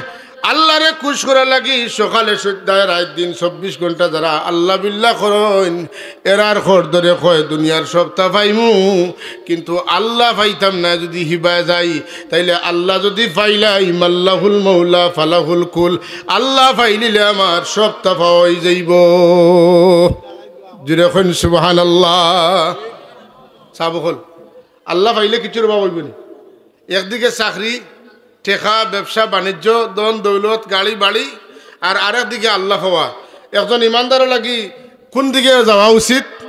আল্লাহরে খুশ করার লাগি সকালে সন্ধ্যায় রাইত দিন চব্বিশ ঘন্টা যারা আল্লাহ বিল্লাহ করইন, এরার খর ধরে কয় দুনিয়ার সবতা পাইমু, কিন্তু আল্লাহ পাইতাম না। যদি হিবায় যাই, তাইলে আল্লাহ যদি পাইলাই, মাল্লাহুল মৌলা ফালাহুল কুল, আল্লাহ পাইলিলে আমার সবতা পাওয়া অইযাইবো। জুরে কইন সুবহানাল্লাহ। সাব অকল, আল্লাহ পাইলে কিচ্ছুর অভাব অইবো নি। একদিকে চাকরি, টেকা, ব্যবসা, বাণিজ্য, ধন, দৌলত, গাড়ি, বাড়ি, আর আরেক দিকে আল্লাহ পাওয়া। একজন ইমানদারর লাগি কোন দিকে যাওয়া উচিত?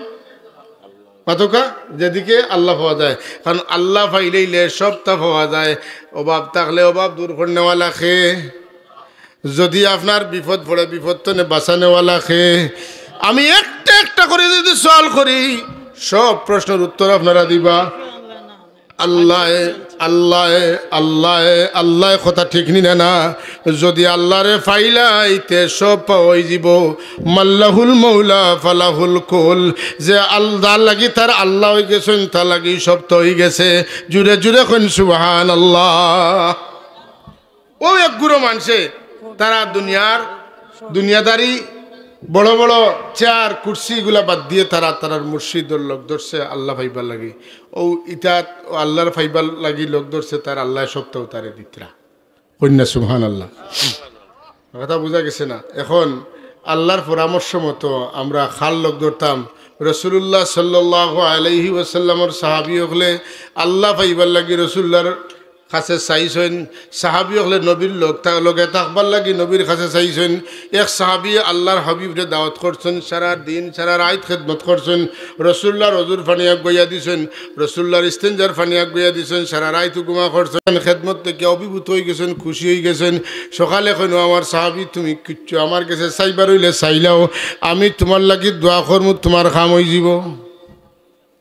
মাতউক্কা, যেদিকে আল্লাহ পাওয়া যায়। কারণ আল্লাহ পাইলেইলে সবতা পাওয়া যায়। অভাব থাকলে অভাব দূর করনেওয়ালা কে? যদি আপনার বিপদ পড়ে, বিপদ তনে বাঁচানেওয়ালা কে? আমি একটা একটা করি যদি সওয়াল করি, সব প্রশ্নর উত্তর আপনারা দিবা। আল্লায়, আল্লায়, আল্লায়, আল্লায়, কথা ঠিক নি না? না, যদি আল্লাহরে পাইলাই, তে সব পাওয়া অইযিবো। মাল্লাহুল মৌলা ফালাহুল কুল। যে আল-, যার লাগি তার আল্লাহ অইগেছইন, তার লাগি সবতা অইগেছে। জুরে জুরে কইন সুবহানাল্লাহ। অউ এক গুরু মানষে তারা দুনিয়ার, দুনিয়াদারি, বড় বড় চেয়ার, কুরসি ইগুলা বাদ দিয়া তারা তারার মুর্শিদর লগ ধরছে আল্লাহ পাইবার লাগি। অউ ইতা আল্লাহর পাইবার লাগি লগ ধরছে, তার আল্লায় সবতাউ তারে দিতরা। কইন না সুবহানাল্লাহ। কথা বুঝা গেছে না? এখন আল্লাহর পরামর্শ মতো আমরা কার লগ ধরতাম? রাসূলুল্লাহ সাল্লাল্লাহু আলাইহি ওয়াসাল্লামর সাহাবী অকলে আল্লাহ পাইবার লাগি রাসূলুল্লাহর কাছে চাইছইন। সাহাবী অকলে নবীর লগ থা-, লগে থাকবার লাগি নবীর কাছে চাইছইন। এক সাহাবী আল্লাহর হাবিবরে দাওয়াত করছইন, সারা দিন সারা রাইত খেদমত করছইন। রাসূলুল্লাহর অজুর পানি আগুয়াইয়া দিছইন, রাসূলুল্লাহর ইস্তেঞ্জার পানি আগুয়াইয়া দিছইন, সারা রাইত উপমা করছইন। খেদমত থাকি অভিভূত অইগেছইন, খুশি অইগেছইন। সকালে কইন, "ও আমার সাহাবী, তুমি কিচ্ছু আমার গেছে চাইবার অইলে চাইলাও, আমি তুমার লাগি দোয়া করমু, তুমার কাম অইযিবো।"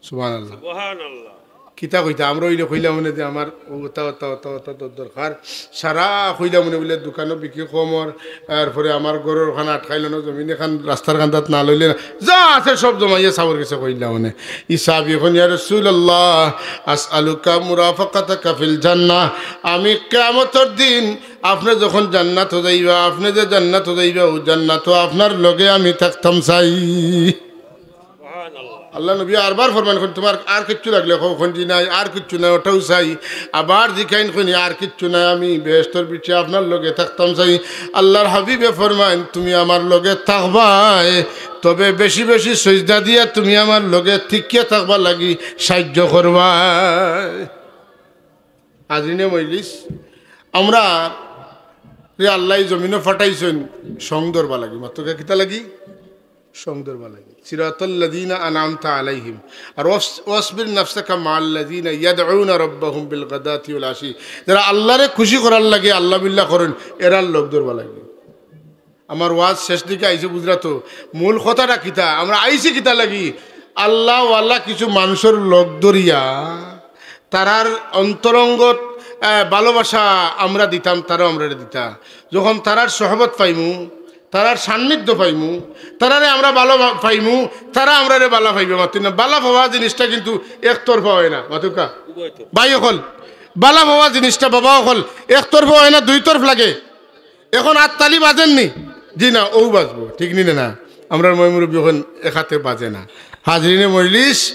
সুবহানাল্লাহ। সুবহানাল্লাহ। কিতা কইতা, আমরা অইলে কইলাম অনে যে আমার অতা, অতা, অতা, অতা তো দরকার। সারা কইলাম অনে বুলে দোকানো বিক্রি কমর, এরপরে আমার ঘরর খান আটকাইল না, জমিন এখান রাস্তার কান্দাত না লইলে না। যা আছে সব জমাইয়া সাবর গেছে কইলাম অনে। ই সাহাবী কইন, "ইয়া রাসূলুল্লাহ, আসআলুকা মুরাফাকাতাকা ফিল জান্নাহ।" আমি কিয়ামতর দিন আপনে যখন জান্নাতো যাইবা, আপনে যে জান্নাতো যাইবা, অউ জান্নাতো আপনার লগে আমি থাকতাম চাই। আল্লাহ নবী আরবার ফরমান করইন, "তুমার আর কিচ্ছু লাগলে কও।" কইন, "জি নাই, আর কিচ্ছু নাই, অটাউ চাই।" আবার জিকাইন, কইন, "আর কিচ্ছু নাই, আমি বেহেশতর ভিতরে আপনার লগে থাকতাম চাই।" আল্লাহর হাবিবে ফরমাইন, "তুমি আমার লগে থাকবায়, তবে বেশি বেশি সইজদা দিয়া তুমি আমার লগে টিকিয়া থাকবার লাগি সাহায্য করবায়।" হাজিরিনে মজলিস, আমরারে আল্লায় জমিনো পাঠাইছইন সং ধরবার লাগি। মাতউক্কা কিতা লাগি? সং ধরবার লাগি। সিরাতাল্লাযীনা আনআমতা আলাইহিম। আর ওয়াস-, ওয়াসবির নাফসাকা মাআল্লাযীনা ইয়াদউনা রাব্বাহুম বিল গাদাতি ওয়াল আশী। যারা আল্লাহরে খুশি করার লাগি আল্লাহ বিল্লাহ করইন, এরার লগ ধরবার লাগি। আমার ওয়াজ শেষ দিকে আইছে বুঝরা তো, মূল কথাটা কিতা, আমরা আইছি কিতা লাগি? আল্লাহওয়ালা কিছু মানুষর লগ ধরিয়া তারার অন্তরঙ্গত, আহ, ভালোবাসা আমরা দিতাম, তারাও আমরারে দিতা। যখন তারার সহবত পাইমু, তারার সান্নিধ্য পাইমু, তারারে আমরা ভালো ভা-, পাইমু, তারা আমরারে বালা পাইবা। মাতইন না, বালা পাওয়া জিনিসটা কিন্তু একতরফা অয় না, মাতউক্কা। উভয় তরফ। ভাই অকল, বালা পাওয়া জিনিসটা বাবা অকল একতরফা অয় না, দুই তরফ লাগে। এখন আর তালি বাজের নি? জি না, অউ বাজবো, ঠিক নি না? আমরার ময়-মুরব্বি অখন এক আতে বাজে না। হাজিরিনে মজলিস,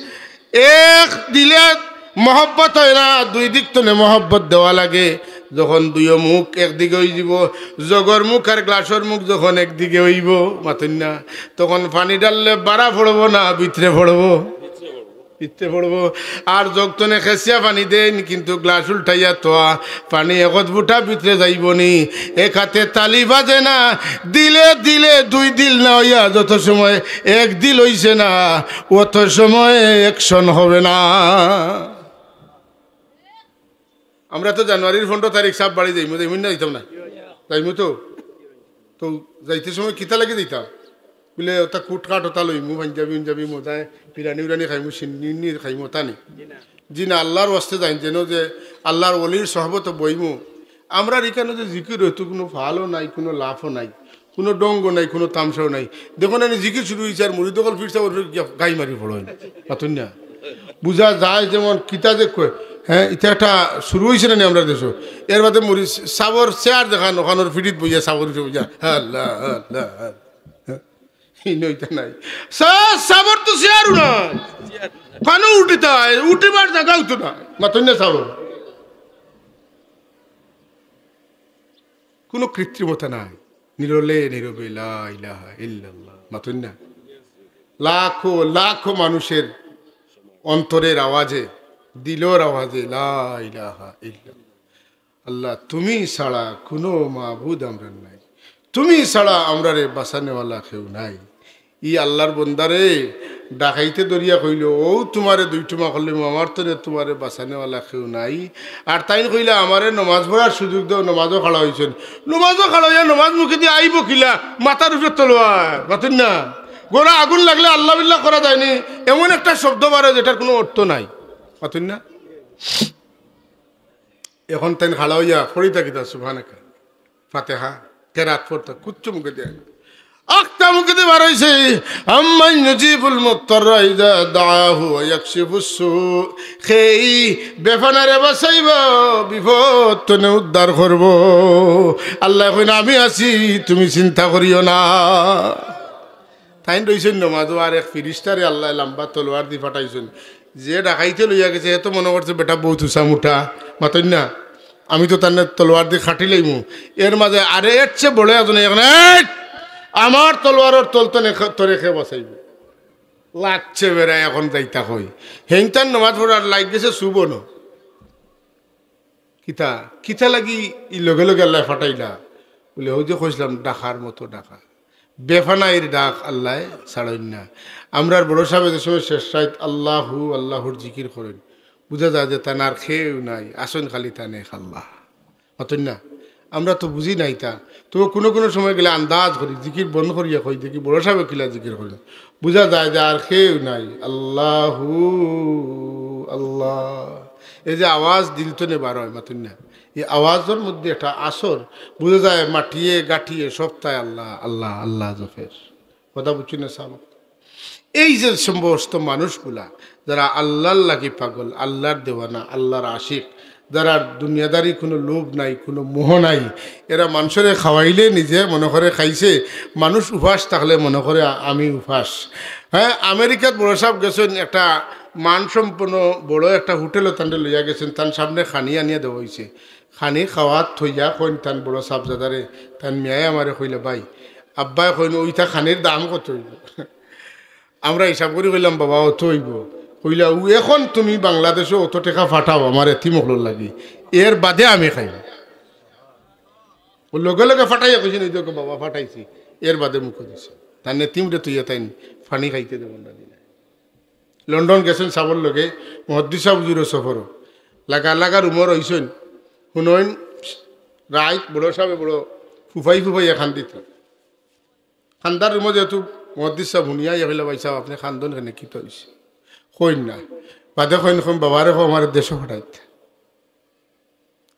এক দিলে মহব্বত অয় না, দুই দিক তনে মহব্বত দেওয়া লাগে। যখন দুইও মুখ একদিকে অইযিবো, জগর মুখ আর গ্লাসর মুখ যখন একদিকে অইবো, মাতইন না, তখন পানি ঢাললে বারা পড়বো না ভিতরে পড়বো? ভিতরে পড়বো। আর জগ তনে খেছিয়া পানি দেইন, কিন্তু গ্লাস উল্টাইয়া থওয়া, পানি একত ফুটা ভিতরে যাইবো নি। এক আতে তালি বাজে না, দিলে দিলে দুই দিল না অইয়া যত সময় এক দিল অইছে না, অত সময় একশন হবে না। আমরা তো জানুয়ারির পনরো তারিখ সব বাড়ি যাইমু, যাইমু না, যাইতাম না? যাইমু তো। তো যাইতে সময় কিতা লাগি যাইতাম? বুলে, "অতা কুট কাট অতা লইমু, পাঞ্জাবি উঞ্জাবি মজায়, বিরিয়ানি উরিয়ানি খাইমু, সিন্নি উন্নি খাইমু, অতা নি?" জি না, আল্লাহর ওয়াস্তে যাইন, যেন যে আল্লাহর ওলির সহবত বইমু। আমরার ইখানো যে জিকির অয়, তো কুনু ফালও নাই, কুনু লাফও নাই, কুনু ঢংও নাই, কুনু তামশাও নাই। দেখো না, নি জিকির শুরু অইছে আর মুরিদ অকল ফিরসা ওর গাই মারি পড়ইন। মাতইন না? বুঝা যায় যেমন কিতা যে কয়, হ্যাঁ, ইতা একটা শুরু অইছে না নি আমরার দেশো? এর বাদে মুরিদ সাবর চেয়ার দেখান, অখানর ফিঠিত বইয়া সাবর উঠে বইয়া, "আল্লাহ, আল্লাহ, আল্লাহ।" হ্যাঁ? ইনো ইতা নাই। সা-, সাবর তো চেয়ারও নাই। কানো উঠিতা, উঠিবার জাগাও তো নাই। মাতইন না সাবর। কুনু কৃত্রিমতা নাই। নিরলে নীরবে লা ইলাহা ইল্লাল্লাহ। মাতইন না? লাখো লাখো মানুষের অন্তরের আওয়াজে, দিলর আওয়াজে লা ইলাহা ইল্লাল্লাহ। আল্লাহ, তুমি ছাড়া কুনু মাবুদ আমরার নাই, তুমি ছাড়া আমরারে বাঁচানেওয়ালা কেউ নাই। ই আল্লাহর বন্দারে ডাকাইতে ধরিয়া কইলো, "অউ তুমারে দুই টুমা করলিমু, আমার তনে তুমারে বাঁচানেওয়ালা কেউ নাই।" আর তাইন কইলা, "আমারে নমাজ পড়ার সুযোগ দেও।" নমাজও খাড়া অইছইন, নমাজও খাড়া অইয়া নমাজ মুখেদি আইবো কিলা, মাথার উপরে তলোয়ার, মাতইন না? ঘরো আগুন লাগলে আল্লাহ বিল্লাহ করা যায়নি, এমন একটা শব্দ বারয় যেটার কুনু অর্থ নাই, মাতইন না? এখন তাইন খাড়া অইয়া পড়িতা কিতা, সুবহানাকা, ফাতিহা, কেরাত পড়তা, কুচ্ছু মুখেদি আয় না। আখতা মুখেদি বার অইছে, "আম্মান ইউজিবুল মুত্তাররা ইযা দাআহু ওয়া ইয়াকশিফুস সু।" কে ই বেপানারে বাঁচাইবো, বিপদ তনে উদ্ধার করবো। আল্লায় কইন, "আমি আছি, তুমি চিন্তা করিও না।" তাইন রইছইন নমাজো, আর এক ফিরিস্তারে আল্লায় লাম্বা তলোয়ার দি ফাটাইছইন। যে ডাকাইতে লইয়া গেছে, হে তো মনো করছে বেটা বউত উচা মুটা, মাতইন না? আমি তো তানে তলোয়ার দি কাটি লাইমু। এর মাঝে আরে এর চেয়ে বড় একজন, এখন, "এই, আমার তলোয়ারর তল তনে খে-, তোরে খে বাঁচাইবো?" লাগছে বেড়া, এখন যাইতা কই। হেইনতার নমাজ পড়ার লাইগ গেছে সুবন। কিতা, কিতা লাগি ই লগে লগে আল্লায় ফাটাইলা? বলে, "ওই যে কইছিলাম, ডাকার মতো ডাকা।" বেফানাইর ডাক আল্লায় ছাড়ইন না। আমরার বড় সাহেব যে সময় শেষ রাইত আল্লাহু, আল্লাহুর জিকির করইন, বুঝা যায় যে তান আর কেউ নাই, আছইন খালি তান এক আল্লাহ। মাতইন না? আমরা তো বুঝি না ইতা। তো কুনু কুনু সময় গেলে আন্দাজ করি, জিকির বন্ধ করিয়া কই, দেখি বড় সাহেব কিলা জিকির করি। বুঝা যায় যে আর কেউ নাই, আল্লাহু আল্লাহ। এই যে আওয়াজ দিল তনে বার অয়, মাতইন না, ই আওয়াজর মধ্যে একটা আসর, বুঝা যায় মাটিয়ে গাটিয়ে সবতায় আল্লাহ, আল্লাহ, আল্লাহ জফের। কথা বুঝছইন না সাব? এই যে সমস্ত মানুষগুলা, যারা আল্লাহর লাগি পাগল, আল্লাহর দেওয়ানা, আল্লাহর আশিক, যারা দুনিয়াদারি কুনু লোভ নাই, কুনু মোহ নাই, এরা মানষরে খাওয়াইলে নিজে মনে করে খাইছে, মানুষ উপাস থাকলে মনে করে আ-, আমি উপাস। হ্যাঁ, আমেরিকাত বড় সাহেব গেছইন, একটা মানসম্পন্ন বড় একটা হোটেলো তানরে লইয়া গেছইন, তান সামনে খানি আনিয়া দেওয়া অইছে। খানি খাওয়াত থইয়া কইন তান বড় সাহেবজাদারে, তান মিয়ায় আমারে কইলা, "ভাই, আব্বায় কইন, ওইটা খানির দাম কত অইবো?" আমরা হিসাব করি কইলাম, "বাবা, অত অইবো।" কইলা, "ও এখন তুমি বাংলাদেশো অত টেকা ফাটাও আমার এতিম অকলর লাগি, এর বাদে আমি খাইমু।" ও লগে লগে ফাটাইয়া কইছইন, "এই দেখো বাবা, ফাটাইছি, এর বাদে মুখো দিছি।" তান এতিমরে থইয়া তাইন পানি খাইতে দেবো না দিনা। লন্ডন গেছইন সাবর লগে, মুহাদ্দিস সাব হুজুরর সফরো। লাগা লাগা রুমো রইছইন। হুনইন, রাইত বড় সাবে বড় ফুফাই ফুফাইয়া কান্দিতা। কান্দার রুমো যেহেতু মুহাদ্দিস সাব হুনিয়া ইয়া কইলা, "ভাই সাব, আপনে কান্দইন কেনে, কিতা অইছে?" কইন না। বাদে কইন, কইন, "বাবারে কও আমারে দেশো ফাটাইতা।"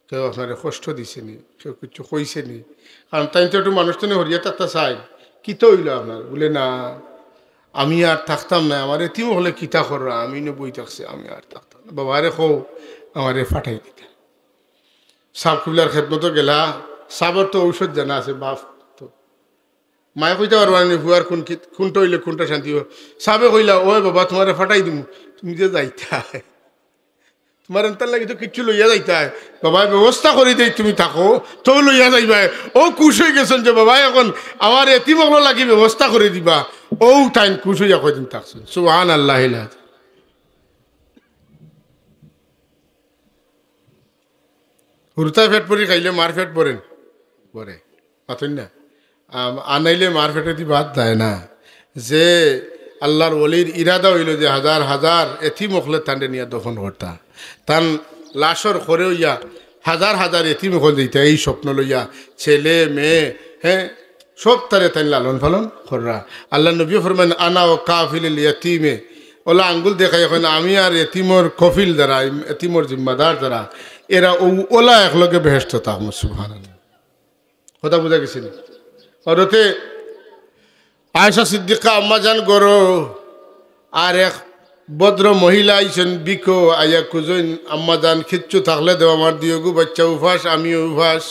কেউ আপনারে কষ্ট দিছে নি, কেউ কিচ্ছু কইছে নি? কারণ তাইন তো একটু মানুষ তো নি হরিয়া থাকতা চাইন। "কিতা অইলো আপনার?" বলে, "না, আমি আর থাকতাম না, আমার এতিম অকলে কিতা কররা, আমি ইনো বই থাকছি, আমি আর থাকতাম না। বাবারে কও, আমারে ফাটাই দিতা।" সাব কিবলার খেদমতো গেলা, সাবর তো ঔষধ জানা আছে, বাপ তো। মায়ে কইতা পারবা নি, ফুয়ার কোন কি-, কোনটা অইলে কোনটা শান্তি অইবো। সাবে কইলা, "ওই বাবা, তুমারে ফাটাই দিমু, তুমি যে যাইতায়।" তুমার এনতার লাগি তো কিচ্ছু লইয়া যাইতায়। বাবায় ব্যবস্থা করি দেই, তুমি থাকো, তো লইয়া যাইবায়। ও খুশ অই গেছইন যে বাবায় এখন আমার এতিম অকলর লাগি ব্যবস্থা করি দিবা। ও তাইন খুশ অইয়া কয়দিন থাকছইন। সুবহানাল্লাহ। হুরুতায় পেট ভরি খাইলে মার পেট ভরে নি? ভরে। মাতইন না? আম, আনাইলে মার পেটেদি ভাত যায় না। যে আল্লাহর ওলির ইরাদা অইলো যে হাজার হাজার এতিম অকলে তানরে নিয়া দফন করতা, তান লাশর খরে অইয়া হাজার হাজার এতিম অকল দিতা, এই স্বপ্ন লইয়া ছেলে মেয়ে, হ্যাঁ, সব তারে তাইন লালন পালন কররা। আল্লাহর নবীয়ে ফরমাইন, "আনা ওয়া কাফিলুল ইয়াতিমে।" ওলা আঙ্গুল দেখাইয়া কইন, "আমি আর এতিমর কফিল যারা, এতিমর জিম্মাদার যারা, এরা ও-, ওলা একলগে বেহেশতো থাকমু।" সুবহানাল্লাহ। কথা বুঝা গেছে নি? হযরতে আয়েশা সিদ্দিকা আম্মাজান ঘরো, আর এক ভদ্র মহিলা আইছইন ভিকো, আইয়া খুজইন, "আম্মাজান, কিচ্ছু থাকলে দেও, আমার দুইওগু বাইচ্চা উপাস, আমিও উপাস।"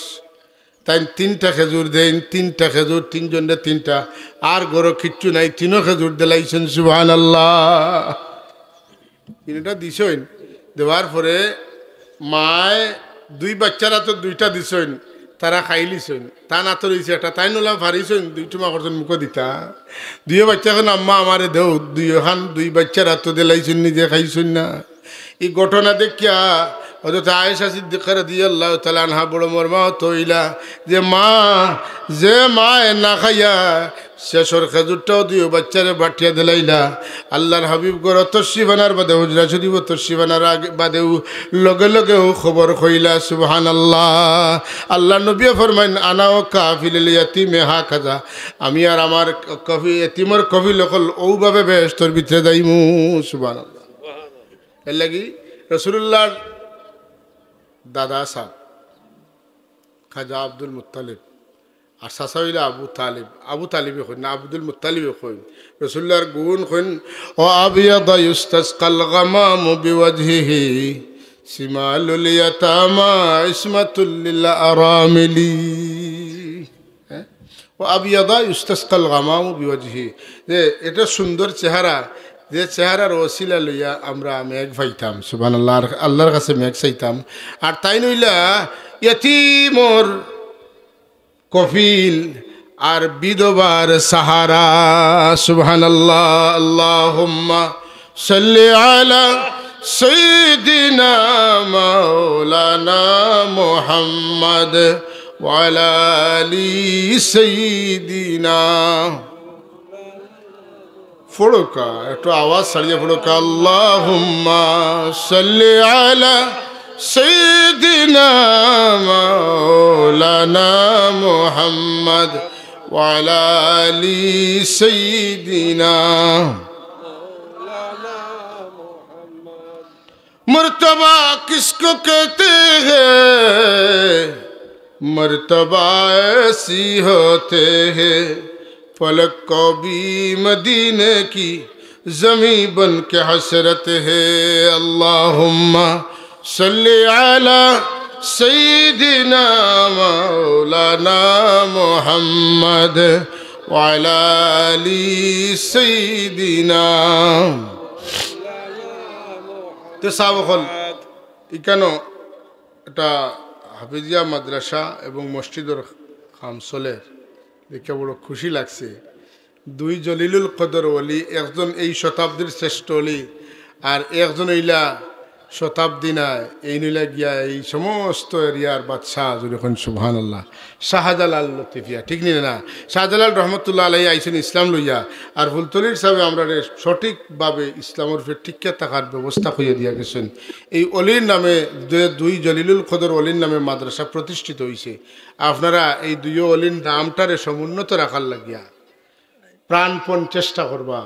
তাইন তিনটা খেজুর দেইন, তিনটা খেজুর, তিনজনরে তিনটা, আর ঘরো কিচ্ছু নাই, তিনো খেজুর দিলাইছইন। সুবহানাল্লাহ। তিনটা দিছইন, দেওয়ার পরে মায় দুই বাইচ্চার আতো দুইটা দিছইন, তারা খাইলিছইন। তান আতো রইছে একটা, তাইন ওলা ফারিছইন, দুই টুমা করছইন মুখো দিতা। দুইও বাইচ্চায় কইন, "আম্মা, আমারে দেও।" দুইও খান দুই বাইচ্চার আতো দিলাইছইন, নিজে খাইছইন না। ই ঘটনা দেখিয়া হযরত আয়েশা সিদ্দিকা রাদিয়াল্লাহু তাআলা আনহা বড় মর্মাহত অইলা যে মা, যে মায় না খাইয়া শেষর খেজুরটাও দুইও বাইচ্চারে বাটিয়া দিলাইলা। আল্লাহর হাবিব ঘরো তশরিফ আনার বাদে, হুজরা শরিফো তশরিফ আনার আগে, বাদেউ লগে লগেউ খবর কইলা। সুবহানাল্লাহ। আল্লাহর নবীয়ে ফরমাইন, "আনা ওয়া কাফিলুল ইয়াতিমে হাকাযা।" আমি আর আমার কফি-, এতিমর কফিল অকল অউভাবে বেহেশতর ভিতরে যাইমু। সুবহানাল্লাহ। এর লাগি রাসূলুল্লাহর দাদা সাব খাজা আব্দুল মুত্তালিব, আর চাচা অইলা আবু তালিব। আবু তালিবে কইন না, আব্দুল মুত্তালিবে কইন। রাসূলুল্লাহর গুণ কইন, "ওয়া আবিয়াদা ইউস্তাসকাল গামামু বিওয়াজহিহি, সিমালুল ইয়াতামা ইসমাতুল লিল আরামিলি।" হ্যাঁ? "ওয়া আবিয়াদা ইউস্তাসকাল গামামু বিওয়াজহি।" যে এটা সুন্দর চেহারা, যে চেহারার ওসিলা লইয়া আমরা মেঘ পাইতাম, সুবহানাল্লাহ, আর আল্লাহর কাছে মেঘ চাইতাম। আর তাইন অইলা এতিমর কফিল আর বিধবার সাহারা। সুবহানাল্লাহ। আল্লাহুম্মা সাল্লি আলা সাইয়্যিদিনা মাওলানা মুহাম্মদ ওয়া আলা আলি সাইয়্যিদিনা। পড়ুক্কা, একটু আওয়াজ ছাড়িয়া পড়ুক্কা। আল্লাহুম্মা সাল্লি আলা সাইয়্যিদিনা মাওলানা মুহাম্মদ ওয়া আলা আলি সাইয়্যিদিনা। मर्तबा किसको कहते हैं, मर्तबा ऐसी होते हैं, फलक को भी मदीने की जमीं बन के हसरत है। अल्लाहुम्मा सल्लि अला सय्यिदिना मौलाना मुहम्मद व अला आलि सय्यिदिना। তে সাব অকল, ইকানো একটা হাফিজিয়া মাদ্রাসা এবং মসজিদর কাম চলের, দেখে বড় খুশি লাগছে। দুই জলিলুল কদর ওলি, একজন এই শতাব্দীর শ্রেষ্ঠ ওলি, আর একজন অইলা শতাব্দী নায়, এইন অইলা গিয়া এই সমস্ত এরিয়ার বাদশাহ, যদি কইন সুবহানাল্লাহ, শাহজালাল লতিফিয়া, ঠিক নি না? শাহজালাল রহমতুল্লাহ আলাইহি আইছইন ইসলাম লইয়া, আর ফুলতলির সাবে আমরারে সঠিকভাবে ইসলামর উপরে টিকিয়া থাকার ব্যবস্থা করিয়া দিয়া গেছইন। এই অলির নামে, দু-, দুই জলিলুল কদর অলির নামে মাদ্রাসা প্রতিষ্ঠিত অইছে। আপনারা এই দুইও অলির নামটারে সমুন্নত রাখার লাগিয়া প্রাণপণ চেষ্টা করবা।